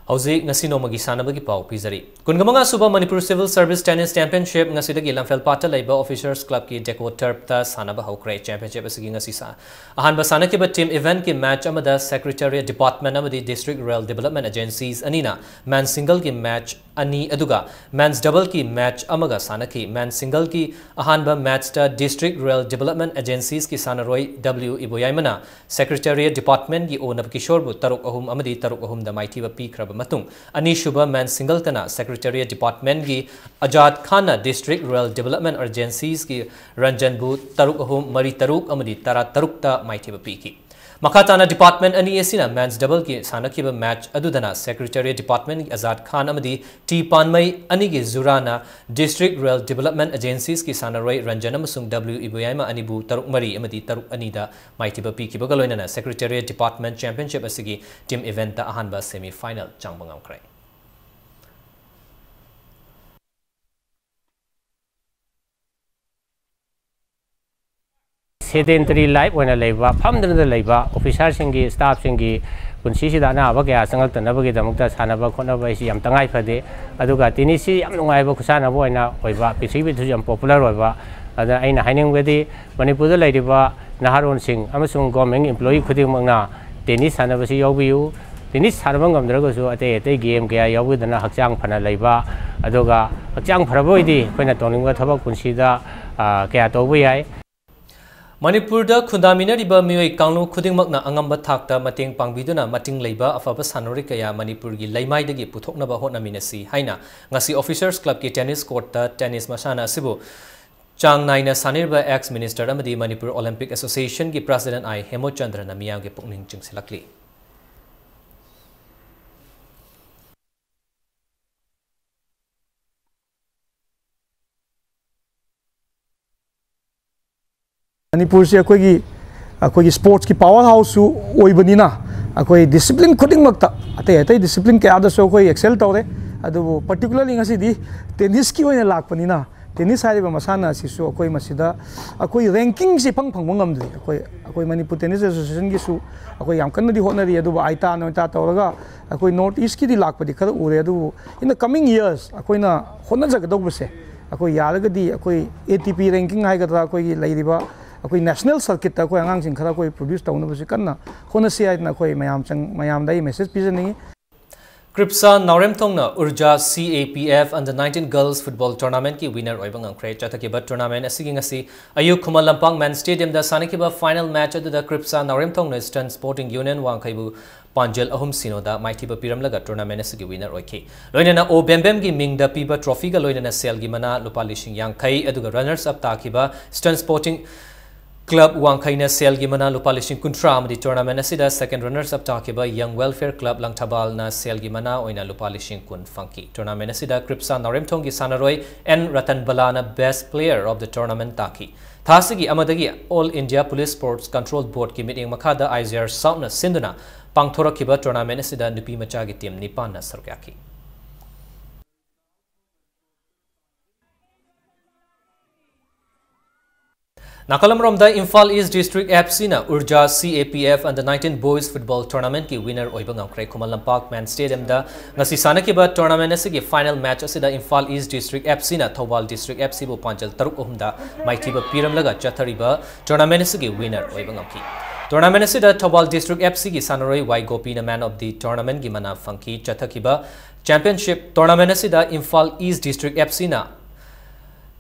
ꯍꯧꯖꯤꯛ ꯉꯁꯤ ꯅꯣꯡꯃꯒꯤ ꯁꯥꯟꯅꯕꯒꯤ ꯄꯥꯎ ꯄꯤꯖꯔꯤ꯫ ꯀꯨꯟꯃꯉꯥ ꯁꯨꯕ Manipur Civil Service Tennis Championship ꯉꯁꯤꯗꯒꯤ ꯂꯝꯐꯦꯜꯄꯥꯠꯇ ꯂꯩꯕ Officers Club-ꯀꯤ Deco Turf-ꯇ ꯁꯥꯟꯅꯕ ꯍꯧꯈ꯭ꯔꯦ꯫ Championship ꯑꯁꯤꯒꯤ ꯉꯁꯤ ꯁꯥ-, ꯑꯍꯥꯟꯕ ꯁꯥꯟꯅꯈꯤꯕ team event-ꯀꯤ match ꯑꯃꯗ Secretariat Department ꯑꯃꯗꯤ District Rural Development Agencies ꯑꯅꯤꯅ men's single-ꯒꯤ match ꯑꯅꯤ, ꯑꯗꯨꯒ men's double-ꯒꯤ match ꯑꯃꯒ ꯁꯥꯟꯅꯈꯤ꯫ Men's single-ꯒꯤ ꯑꯍꯥꯟꯕ match-ꯇ District Rural Development Agencies-ꯀꯤ ꯁꯥꯟꯅꯔꯣꯏ W ꯏꯕꯣꯌꯥꯏꯃꯅ Secretariat Department-ꯒꯤ ꯑꯣ ꯅꯕꯀꯤꯁꯣꯔꯕꯨ ꯇꯔꯨꯛ ꯑꯍꯨꯝ ꯑꯃꯗꯤ ꯇꯔꯨꯛ ꯑꯍꯨꯝꯗ ꯃꯥꯏꯊꯤꯕ ꯄꯤꯈ꯭ꯔꯕ ꯃꯇꯨꯡ, ꯑꯅꯤꯁꯨꯕ men's single-ꯇꯅ Secretariat Department-ꯒꯤ ꯑꯖꯥꯗ ꯈꯥꯟꯅ District Rural Development Agencies-ꯀꯤ ꯔꯟꯖꯟꯕꯨ ꯇꯔꯨꯛ ꯑꯍꯨꯝ, ꯃꯔꯤ ꯇꯔꯨꯛ ꯑꯃꯗꯤ ꯇꯔꯥ ꯇꯔꯨꯛꯇ ꯃꯥꯏꯊꯤꯕ ꯄꯤꯈꯤ꯫ ꯃꯈꯥ ꯇꯥꯅ department ꯑꯅꯤ ꯑꯁꯤꯅ men's doubleꯒꯤ ꯁꯥꯟꯅꯈꯤꯕ match ꯑꯗꯨꯗꯅ Secretariat Department ꯑꯖꯥꯗ ꯈꯥꯟ ꯑꯃꯗꯤ ꯇꯤ ꯄꯥꯟꯃꯩ ꯑꯅꯤꯒꯤ ꯖꯨꯔꯥꯅ District Rural Development Agencies ꯀꯤ ꯁꯥꯟꯅꯔꯣꯏ ꯔꯟꯖꯟ ꯑꯃꯁꯨꯡ ꯗꯕ꯭ꯂꯤꯎ ꯏꯕꯣꯌꯥꯏꯃ ꯑꯅꯤꯕꯨ ꯇꯔꯨꯛ ꯃꯔꯤ ꯑꯃꯗꯤ ꯇꯔꯨꯛ ꯑꯅꯤꯗ ꯃꯥꯏꯊꯤꯕ ꯄꯤꯈꯤꯕꯒ ꯂꯣꯏꯅꯅ Secretariat Department Championship ꯑꯁꯤꯒꯤ team eventꯇ ꯑꯍꯥꯟꯕ semi final ꯆꯪꯕ ꯉꯝꯈ꯭ꯔꯦ꯫ Sedentary life ꯑꯣꯏꯅ ꯂꯩꯕ, ꯐꯝꯗꯅꯗ ꯂꯩꯕ officerꯁꯤꯡꯒꯤ, staffꯁꯤꯡꯒꯤ ꯄꯨꯟꯁꯤꯁꯤꯗ ꯑꯅꯥꯕ ꯀꯌꯥ ꯆꯪꯂꯛꯇꯅꯕꯒꯤꯗꯃꯛꯇ ꯁꯥꯟꯅꯕ ꯈꯣꯠꯅꯕ ꯍꯥꯏꯁꯤ ꯌꯥꯝ ꯇꯉꯥꯏ ꯐꯗꯦ꯫ ꯑꯗꯨꯒ tennisꯁꯤ ꯌꯥꯝ ꯅꯨꯡꯉꯥꯏꯕ ꯈꯨꯁꯥꯟꯅꯕ ꯑꯣꯏꯅ ꯑꯣꯏꯕ, ꯄ꯭ꯔꯤꯊꯤꯕꯤꯗꯁꯨ ꯌꯥꯝ popular ꯑꯣꯏꯕ꯫ ꯑꯗ ꯑꯩꯅ ꯍꯥꯏꯅꯤꯡꯕꯗꯤ, ꯃꯅꯤꯄꯨꯔꯗ ꯂꯩꯔꯤꯕ ꯅꯍꯥꯔꯣꯜꯁꯤꯡ ꯑꯃꯁꯨꯡ government employee ꯈꯨꯗꯤꯡꯃꯛꯅ tennis ꯁꯥꯟꯅꯕꯁꯤ ꯌꯥꯎꯕꯤꯌꯨ꯫ Tennis ꯁꯥꯟꯅꯕ ꯉꯝꯗ꯭ꯔꯒꯁꯨ ꯑꯇꯩ ꯑꯇꯩ game ꯀꯌꯥ ꯌꯥꯎꯕꯤꯗꯅ ꯍꯛꯆꯥꯡ ꯐꯅ ꯂꯩꯕ, ꯑꯗꯨꯒ ꯍꯛꯆꯥꯡ ꯐꯔꯕ ꯑꯣꯏꯗꯤ ꯑꯩꯈꯣꯏꯅ ꯇꯧꯅꯤꯡꯕ ꯊꯕꯛ ꯄꯨꯟꯁꯤꯗ, ꯑ, ꯀꯌꯥ ꯇꯧꯕ ꯌꯥꯏ꯫ ꯃꯅꯤꯄꯨꯔꯗ ꯈꯨꯟꯗꯥꯃꯤꯟꯅꯔꯤꯕ ꯃꯤꯑꯣꯏ ꯀꯥꯡꯂꯨꯞ ꯈꯨꯗꯤꯡꯃꯛꯅ ꯑꯉꯝꯕ ꯊꯥꯛꯇ ꯃꯇꯦꯡ ꯄꯥꯡꯕꯤꯗꯨꯅ ꯃꯇꯤꯡ ꯂꯩꯕ ꯑꯐꯕ ꯁꯥꯟꯅꯔꯣꯏ ꯀꯌꯥ ꯃꯅꯤꯄꯨꯔꯒꯤ ꯂꯩꯃꯥꯏꯗꯒꯤ ꯄꯨꯊꯣꯛꯅꯕ ꯍꯣꯠꯅꯃꯤꯟꯅꯁꯤ ꯍꯥꯏꯅ ꯉꯁꯤ Officers Clubꯀꯤ tennis courtꯇ tennis ꯃꯁꯥꯟꯅ ꯑꯁꯤꯕꯨ ꯆꯥꯡ ꯅꯥꯏꯅ ꯁꯥꯟꯅꯔꯤꯕ ex minister ꯑꯃꯗꯤ Manipur Olympic Associationꯒꯤ president ꯑꯥꯏ ꯍꯦꯃꯣꯆꯟꯗ꯭ꯔꯅ ꯃꯤꯌꯥꯝꯒꯤ ꯄꯨꯛꯅꯤꯡ ꯆꯤꯡꯁꯤꯜꯂꯛꯂꯤ꯫ ꯃꯅꯤꯄꯨꯔꯁꯤ ꯑꯩꯈꯣꯏꯒꯤ, ꯑꯩꯈꯣꯏꯒꯤ sportsꯀꯤ power houseꯁꯨ ꯑꯣꯏꯕꯅꯤꯅ, ꯑꯩꯈꯣꯏ discipline ꯈꯨꯗꯤꯡꯃꯛꯇ, ꯑꯇꯩ ꯑꯇꯩ discipline ꯀꯌꯥꯗꯁꯨ ꯑꯩꯈꯣꯏ excel ꯇꯧꯔꯦ꯫ ꯑꯗꯨꯕꯨ particularly ꯉꯁꯤꯗꯤ tennisꯀꯤ ꯑꯣꯏꯅ ꯂꯥꯛꯄꯅꯤꯅ, tennis ꯍꯥꯏꯔꯤꯕ ꯃꯁꯥꯟꯅ ꯑꯁꯤꯁꯨ ꯑꯩꯈꯣꯏ ꯃꯁꯤꯗ ꯑꯩꯈꯣꯏ rankingꯁꯤ ꯏꯐꯪ ꯐꯪꯕ ꯉꯝꯗ꯭ꯔꯤ꯫ ꯑꯩꯈꯣꯏ, ꯑꯩꯈꯣꯏ ꯃꯅꯤꯄꯨꯔ Tennis Associationꯒꯤꯁꯨ ꯑꯩꯈꯣꯏ ꯌꯥꯝ ꯀꯟꯅꯗꯤ ꯍꯣꯠꯅꯔꯤ, ꯑꯗꯨꯕꯨ ꯑꯥꯏꯇꯥ ꯅꯣꯏꯇꯥ ꯇꯧꯔꯒ ꯑꯩꯈꯣꯏ North Eastꯀꯤꯗꯤ ꯂꯥꯛꯄꯗꯤ ꯈꯔ ꯎꯔꯦ꯫ ꯑꯗꯨꯕꯨ in the coming years ꯑꯩꯈꯣꯏꯅ ꯍꯣꯠꯅꯖꯒꯗꯧꯕꯁꯦ, ꯑꯩꯈꯣꯏ ꯌꯥꯔꯒꯗꯤ ꯑꯩꯈꯣꯏ A T P ranking ꯍꯥꯏꯒꯗ꯭ꯔꯥ, ꯑꯩꯈꯣꯏꯒꯤ ꯂꯩꯔꯤꯕ ꯑꯩꯈꯣꯏ national circuitꯇ ꯑꯩꯈꯣꯏ ꯑꯉꯥꯡꯁꯤꯡ ꯈꯔ ꯑꯩꯈꯣꯏ produce ꯇꯧꯅꯕꯁꯤ ꯀꯟꯅ ꯍꯣꯠꯅꯁꯤ ꯍꯥꯏꯗꯅ ꯑꯩꯈꯣꯏ ꯃꯌꯥꯝ ꯆꯪ-, ꯃꯌꯥꯝꯗ ꯑꯩ message ꯄꯤꯖꯅꯤꯡꯉꯤ꯫ Kripsha ꯅꯥꯎꯔꯦꯝꯊꯣꯡꯅ Urja C A P F under nineteen girls football tournamentꯀꯤ winner ꯑꯣꯏꯕ ꯉꯝꯈ꯭ꯔꯦ꯫ ꯆꯠꯊꯈꯤꯕ tournament ꯑꯁꯤꯒꯤ ꯉꯁꯤ ꯑꯌꯨꯛ ꯈꯨꯃꯟ ꯂꯝꯄꯥꯛ men's stadiumꯗ ꯁꯥꯟꯅꯈꯤꯕ final match ꯑꯗꯨꯗ ꯀ꯭ꯔꯤꯞꯁꯥ ꯅꯥꯎꯔꯦꯝꯊꯣꯡꯅ Eastern Sporting Union ꯋꯥꯡꯈꯩꯕꯨ ꯄꯥꯟꯖꯜ ꯑꯍꯨꯝ ꯁꯤꯅꯣꯗ ꯃꯥꯏꯊꯤꯕ ꯄꯤꯔꯝꯂꯒ tournament ꯑꯁꯤꯒꯤ winner ꯑꯣꯏꯈꯤ꯫ ꯂꯣꯏꯅꯅ ꯑꯣ ꯕꯦꯝꯕꯦꯝꯒꯤ ꯃꯤꯡꯗ ꯄꯤꯕ trophyꯒ ꯂꯣꯏꯅꯅ ꯁꯦꯜꯒꯤ ꯃꯅꯥ ꯂꯨꯄꯥ ꯂꯤꯁꯤꯡ ꯌꯥꯡꯈꯩ, ꯑꯗꯨꯒ runners up ꯇꯥꯈꯤꯕ Eastern Sporting Club ꯋꯥꯡꯈꯩꯅ ꯁꯦꯜꯒꯤ ꯃꯅꯥ ꯂꯨꯄꯥ ꯂꯤꯁꯤꯡ ꯀꯨꯟꯊ꯭ꯔꯥ ꯑꯃꯗꯤ tournament ꯑꯁꯤꯗ second runners up ꯇꯥꯈꯤꯕ Young Welfare Club ꯂꯪꯊꯕꯥꯜꯅ ꯁꯦꯜꯒꯤ ꯃꯅꯥ ꯑꯣꯏꯅ ꯂꯨꯄꯥ ꯂꯤꯁꯤꯡ ꯀꯨꯟ ꯐꯪꯈꯤ꯫ Tournament ꯑꯁꯤꯗ ꯀ꯭ꯔꯤꯞꯁꯥ ꯅꯥꯎꯔꯦꯝꯊꯣꯡꯒꯤ ꯁꯥꯟꯅꯔꯣꯏ and ꯔꯇꯟꯕꯂꯥꯅ best player of the tournament ꯇꯥꯈꯤ꯫ ꯊꯥ ꯑꯁꯤꯒꯤ ꯑꯃꯗꯒꯤ All India Police Sports Control Boardꯀꯤ ꯃꯤꯠꯌꯦꯡ ꯃꯈꯥꯗ ꯑꯥꯏ ꯖꯤ ꯑꯥꯔ ꯁꯥꯎꯠꯅ ꯁꯤꯟꯗꯨꯅ ꯄꯥꯡꯊꯣꯔꯛꯈꯤꯕ tournament ꯑꯁꯤꯗ ꯅꯨꯄꯤ ꯃꯆꯥꯒꯤ team ꯅꯤꯄꯥꯟꯅ ꯁꯔꯨꯛ ꯌꯥꯈꯤ꯫ ꯅꯥꯀꯜ ꯑꯃꯔꯣꯝꯗ, ꯏꯝꯐꯥꯜ ꯏꯁ ꯗꯤꯁꯇ꯭ꯔꯤꯛ ꯑꯦꯐ ꯁꯤꯅ ꯎꯔꯖꯥ C A P F under nineteen boys football tournamentꯀꯤ winner ꯑꯣꯏꯕ ꯉꯝꯈ꯭ꯔꯦ꯫ ꯈꯨꯃꯟ ꯂꯝꯄꯥꯛ ꯃꯦꯟ ꯁ꯭ꯇꯦꯗꯤꯌꯝꯗ ꯉꯁꯤ ꯁꯥꯟꯅꯈꯤꯕ tournament ꯑꯁꯤꯒꯤ final match ꯑꯁꯤꯗ ꯏꯝꯐꯥꯜ ꯏꯁ ꯗꯤꯁꯇ꯭ꯔꯤꯛ ꯑꯦꯐ ꯁꯤꯅ ꯊꯧꯕꯥꯜ ꯗꯤꯁꯇ꯭ꯔꯤꯛ ꯑꯦꯐ ꯁꯤꯕꯨ ꯄꯥꯟꯖꯜ ꯇꯔꯨꯛ ꯑꯍꯨꯝꯗ ꯃꯥꯏꯊꯤꯕ ꯄꯤꯔꯝꯂꯒ ꯆꯠꯊꯔꯤꯕ tournament ꯑꯁꯤꯒꯤ winner ꯑꯣꯏꯕ ꯉꯝꯈꯤ꯫ Tournament ꯑꯁꯤꯗ ꯊꯧꯕꯥꯜ ꯗꯤꯁꯇ꯭ꯔꯤꯛ ꯑꯦꯐ ꯁꯤꯒꯤ ꯁꯥꯟꯅꯔꯣꯏ ꯋꯥꯏ ꯒꯣꯄꯤꯅ man of the tournamentꯀꯤ ꯃꯅꯥ ꯐꯪꯈꯤ꯫ ꯆꯠꯊꯈꯤꯕ championship tournament ꯑꯁꯤꯗ ꯏꯝꯐꯥꯜ ꯏꯁ ꯗꯤꯁꯇ꯭ꯔꯤꯛ ꯑꯦꯐ ꯁꯤꯅ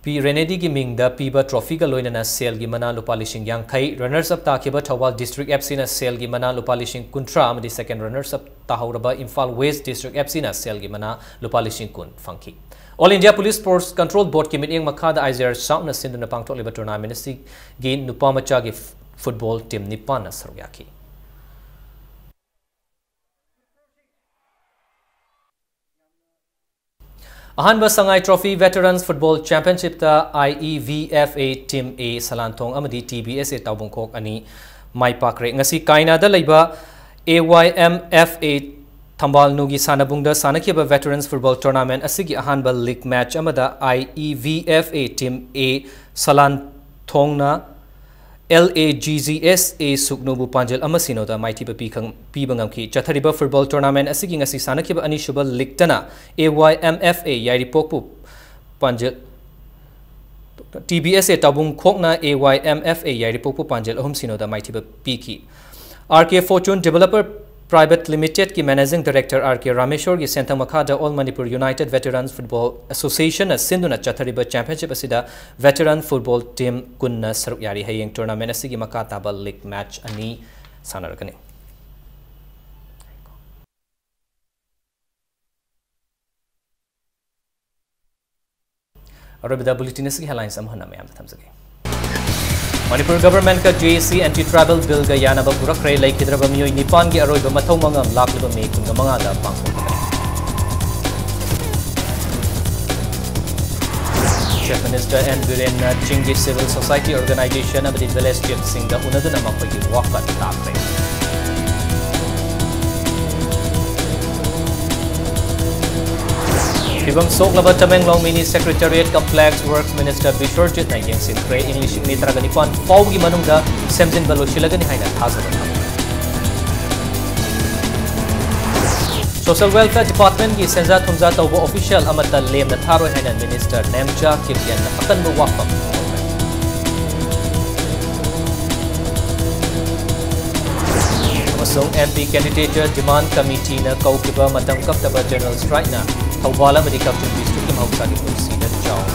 ꯄꯤ ꯔꯦꯅꯦꯗꯤꯒꯤ ꯃꯤꯡꯗ ꯄꯤꯕ trophyꯒ ꯂꯣꯏꯅꯅ ꯁꯦꯜꯒꯤ ꯃꯅꯥ ꯂꯨꯄꯥ ꯂꯤꯁꯤꯡ ꯌꯥꯡꯈꯩ, runners up ꯇꯥꯈꯤꯕ ꯊꯧꯕꯥꯜ ꯗꯤꯁꯇ꯭ꯔꯤꯛ ꯑꯦꯐ ꯁꯤꯅ ꯁꯦꯜꯒꯤ ꯃꯅꯥ ꯂꯨꯄꯥ ꯂꯤꯁꯤꯡ ꯀꯨꯟꯊ꯭ꯔꯥ ꯑꯃꯗꯤ second runners up ꯇꯥꯍꯧꯔꯕ ꯏꯝꯐꯥꯜ ꯋꯦꯁ ꯗꯤꯁꯇ꯭ꯔꯤꯛ ꯑꯦꯐ ꯁꯤꯅ ꯁꯦꯜꯒꯤ ꯃꯅꯥ ꯂꯨꯄꯥ ꯂꯤꯁꯤꯡ ꯀꯨꯟ ꯐꯪꯈꯤ꯫ All India Police Sports Control Boardꯀꯤ ꯃꯤꯠꯌꯦꯡ ꯃꯈꯥꯗ ꯑꯥꯏ ꯖꯤ ꯑꯥꯔ ꯁꯥꯎꯠꯅ ꯁꯤꯟꯗꯨꯅ ꯄꯥꯡꯊꯣꯛꯂꯤꯕ tournament ꯑꯁꯤꯒꯤ ꯅꯨꯄꯥ ꯃꯆꯥꯒꯤ football team ꯅꯤꯄꯥꯟꯅ ꯁꯔꯨꯛ ꯌꯥꯈꯤ꯫ ꯑꯍꯥꯟꯕ ꯁꯉꯥꯏ Trophy Veterans Football Championshipꯇ I E V F A Team A ꯁꯂꯥꯟꯊꯣꯡ ꯑꯃꯗꯤ T B S A ꯇꯥꯎꯕꯨꯡꯈꯣꯛ ꯑꯅꯤ ꯃꯥꯏ ꯄꯥꯛꯈ꯭ꯔꯦ꯫ ꯉꯁꯤ ꯀꯥꯏꯅꯥꯗ ꯂꯩꯕ A Y M F A ꯊꯝꯕꯥꯜꯅꯨꯒꯤ ꯁꯥꯟꯅꯕꯨꯡꯗ ꯁꯥꯟꯅꯈꯤꯕ Veterans Football Tournament ꯑꯁꯤꯒꯤ ꯑꯍꯥꯟꯕ league match ꯑꯃꯗ I E V F A Team A ꯁꯂꯥꯟꯊꯣꯡꯅ L A G G S A ꯁꯨꯛꯅꯨꯕꯨ ꯄꯥꯟꯖꯜ ꯑꯃ ꯁꯤꯅꯣꯗ ꯃꯥꯏꯊꯤꯕ ꯄꯤꯈꯪ-, ꯄꯤꯕ ꯉꯝꯈꯤ꯫ ꯆꯠꯊꯔꯤꯕ football tournament ꯑꯁꯤꯒꯤ ꯉꯁꯤ ꯁꯥꯟꯅꯈꯤꯕ ꯑꯅꯤꯁꯨꯕ leagueꯇꯅ A Y M F A ꯌꯥꯏꯔꯤꯄꯣꯛꯄꯨ ꯄꯥꯟꯖꯜ, T B S A ꯇꯥꯎꯕꯨꯡꯈꯣꯛꯅ A Y M F A ꯌꯥꯏꯔꯤꯄꯣꯛꯄꯨ ꯄꯥꯟꯖꯜ ꯑꯍꯨꯝ ꯁꯤꯅꯣꯗ ꯃꯥꯏꯊꯤꯕ ꯄꯤꯈꯤ꯫ R K Fortune Developer Private Limitedꯀꯤ Managing Director R K ꯔꯥꯃꯦꯁꯣꯔꯒꯤ ꯁꯦꯟꯊꯪ ꯃꯈꯥꯗ All Manipur United Veterans Football Associationꯅ ꯁꯤꯟꯗꯨꯅ ꯆꯠꯊꯔꯤꯕ championship ꯑꯁꯤꯗ veteran football team ꯀꯨꯟꯅ ꯁꯔꯨꯛ ꯌꯥꯔꯤ꯫ ꯍꯌꯦꯡ tournament ꯑꯁꯤꯒꯤ ꯃꯈꯥ ꯇꯥꯕ league match ꯑꯅꯤ ꯁꯥꯟꯅꯔꯛꯀꯅꯤ꯫ ꯑꯔꯣꯏꯕꯗ bulletin ꯑꯁꯤꯒꯤ headlines ꯑꯃꯨꯛ ꯍꯟꯅ ꯃꯌꯥꯝꯗ ꯊꯝꯖꯒꯦ꯫ ꯃꯅꯤꯄꯨꯔ ꯒꯚꯔꯟꯃꯦꯟꯠꯀ ꯖꯦ ꯑꯦ ꯁꯤ ꯑꯦꯟꯇꯤ ꯇ꯭ꯔꯥꯏꯕꯦꯜ ꯕꯤꯜꯒ ꯌꯥꯅꯕ ꯄꯨꯔꯛꯈ꯭ꯔꯦ꯫ ꯂꯩꯈꯤꯗ꯭ꯔꯕ ꯃꯤꯑꯣꯏ ꯅꯤꯄꯥꯟꯒꯤ ꯑꯔꯣꯏꯕ ꯃꯊꯧ ꯃꯉꯝ ꯂꯥꯛꯂꯤꯕ ꯃꯦ ꯀꯨꯟꯃꯉꯥꯗ ꯄꯥꯡꯊꯣꯛꯀꯅꯤ꯫ ꯆꯤꯐ ꯃꯤꯅꯤꯁꯇꯔ ꯑꯦꯟ ꯕꯤꯔꯦꯟꯅ ꯆꯤꯡꯒꯤ ꯁꯤꯚꯤꯜ ꯁꯣꯁꯥꯏꯇꯤ ꯑꯣꯔꯒꯅꯥꯏꯖꯦꯁꯟ ꯑꯃꯗꯤ ꯚꯤꯂꯦꯖ ꯆꯤꯐꯁꯤꯡꯒ ꯎꯅꯗꯨꯅ ꯃꯈꯣꯏꯒꯤ ꯋꯥꯈꯜ ꯇꯥꯈ꯭ꯔꯦ꯫ ꯐꯤꯕꯝ ꯁꯣꯛꯂꯕ ꯇꯃꯦꯡꯂꯣꯡ ꯃꯤꯅꯤ ꯁꯦꯀ꯭ꯔꯦꯇꯔꯤꯌꯦꯠ ꯀꯝꯄ꯭ꯂꯦꯛꯁ ꯋꯔꯛꯁ ꯃꯤꯅꯤꯁꯇꯔ ꯕꯤꯁ꯭ꯋꯔꯖꯤꯠꯅ ꯌꯦꯡꯁꯤꯟꯈ꯭ꯔꯦ꯫ ꯏꯪ ꯂꯤꯁꯤꯡ ꯑꯅꯤ ꯇꯔꯥꯒ ꯅꯤꯄꯥꯟ ꯐꯥꯎꯕꯒꯤ ꯃꯅꯨꯡꯗ ꯁꯦꯝꯖꯤꯟꯕ ꯂꯣꯏꯁꯤꯜꯂꯒꯅꯤ ꯍꯥꯏꯅ ꯊꯥꯖꯕ ꯊꯝꯂꯤ꯫ ꯁꯣꯁꯤꯌꯦꯜ ꯋꯦꯜꯐꯤꯌꯔ ꯗꯤꯄꯥꯔꯠꯃꯦꯟꯠꯀꯤ ꯁꯦꯟꯖꯥ ꯊꯨꯝꯖꯥ ꯇꯧꯕ ꯑꯣꯐꯤꯁꯤꯌꯦꯜ ꯑꯃꯠꯇ ꯂꯦꯝꯅ ꯊꯥꯔꯣꯏ ꯍꯥꯏꯅ ꯃꯤꯅꯤꯁꯇꯔ ꯅꯦꯝꯆꯥ ꯀꯤꯞꯒꯦꯟꯅ ꯑꯀꯟꯕ ꯋꯥꯐꯝ ꯐꯣꯡꯗꯣꯛꯈ꯭ꯔꯦ꯫ ꯑꯃꯁꯨꯡ ꯑꯦꯝ ꯄꯤ ꯀꯦꯟꯗꯤꯗꯦꯠ ꯗꯤꯃꯥꯟ ꯀꯃꯤꯇꯤꯅ ꯀꯧꯈꯤꯕ ꯃꯇꯝ ꯀꯛꯇꯕ ꯖꯦꯅꯔꯦꯜ ꯁ꯭ꯇ꯭ꯔꯥꯏꯛꯅ ꯊꯧꯕꯥꯜ ꯑꯃꯗꯤ ꯀꯛꯆꯤꯡ ꯗꯤꯁꯇ꯭ꯔꯤꯛꯀꯤ ꯃꯍꯧꯁꯥꯒꯤ ꯄꯨꯟꯁꯤꯗ ꯆꯥꯎꯅ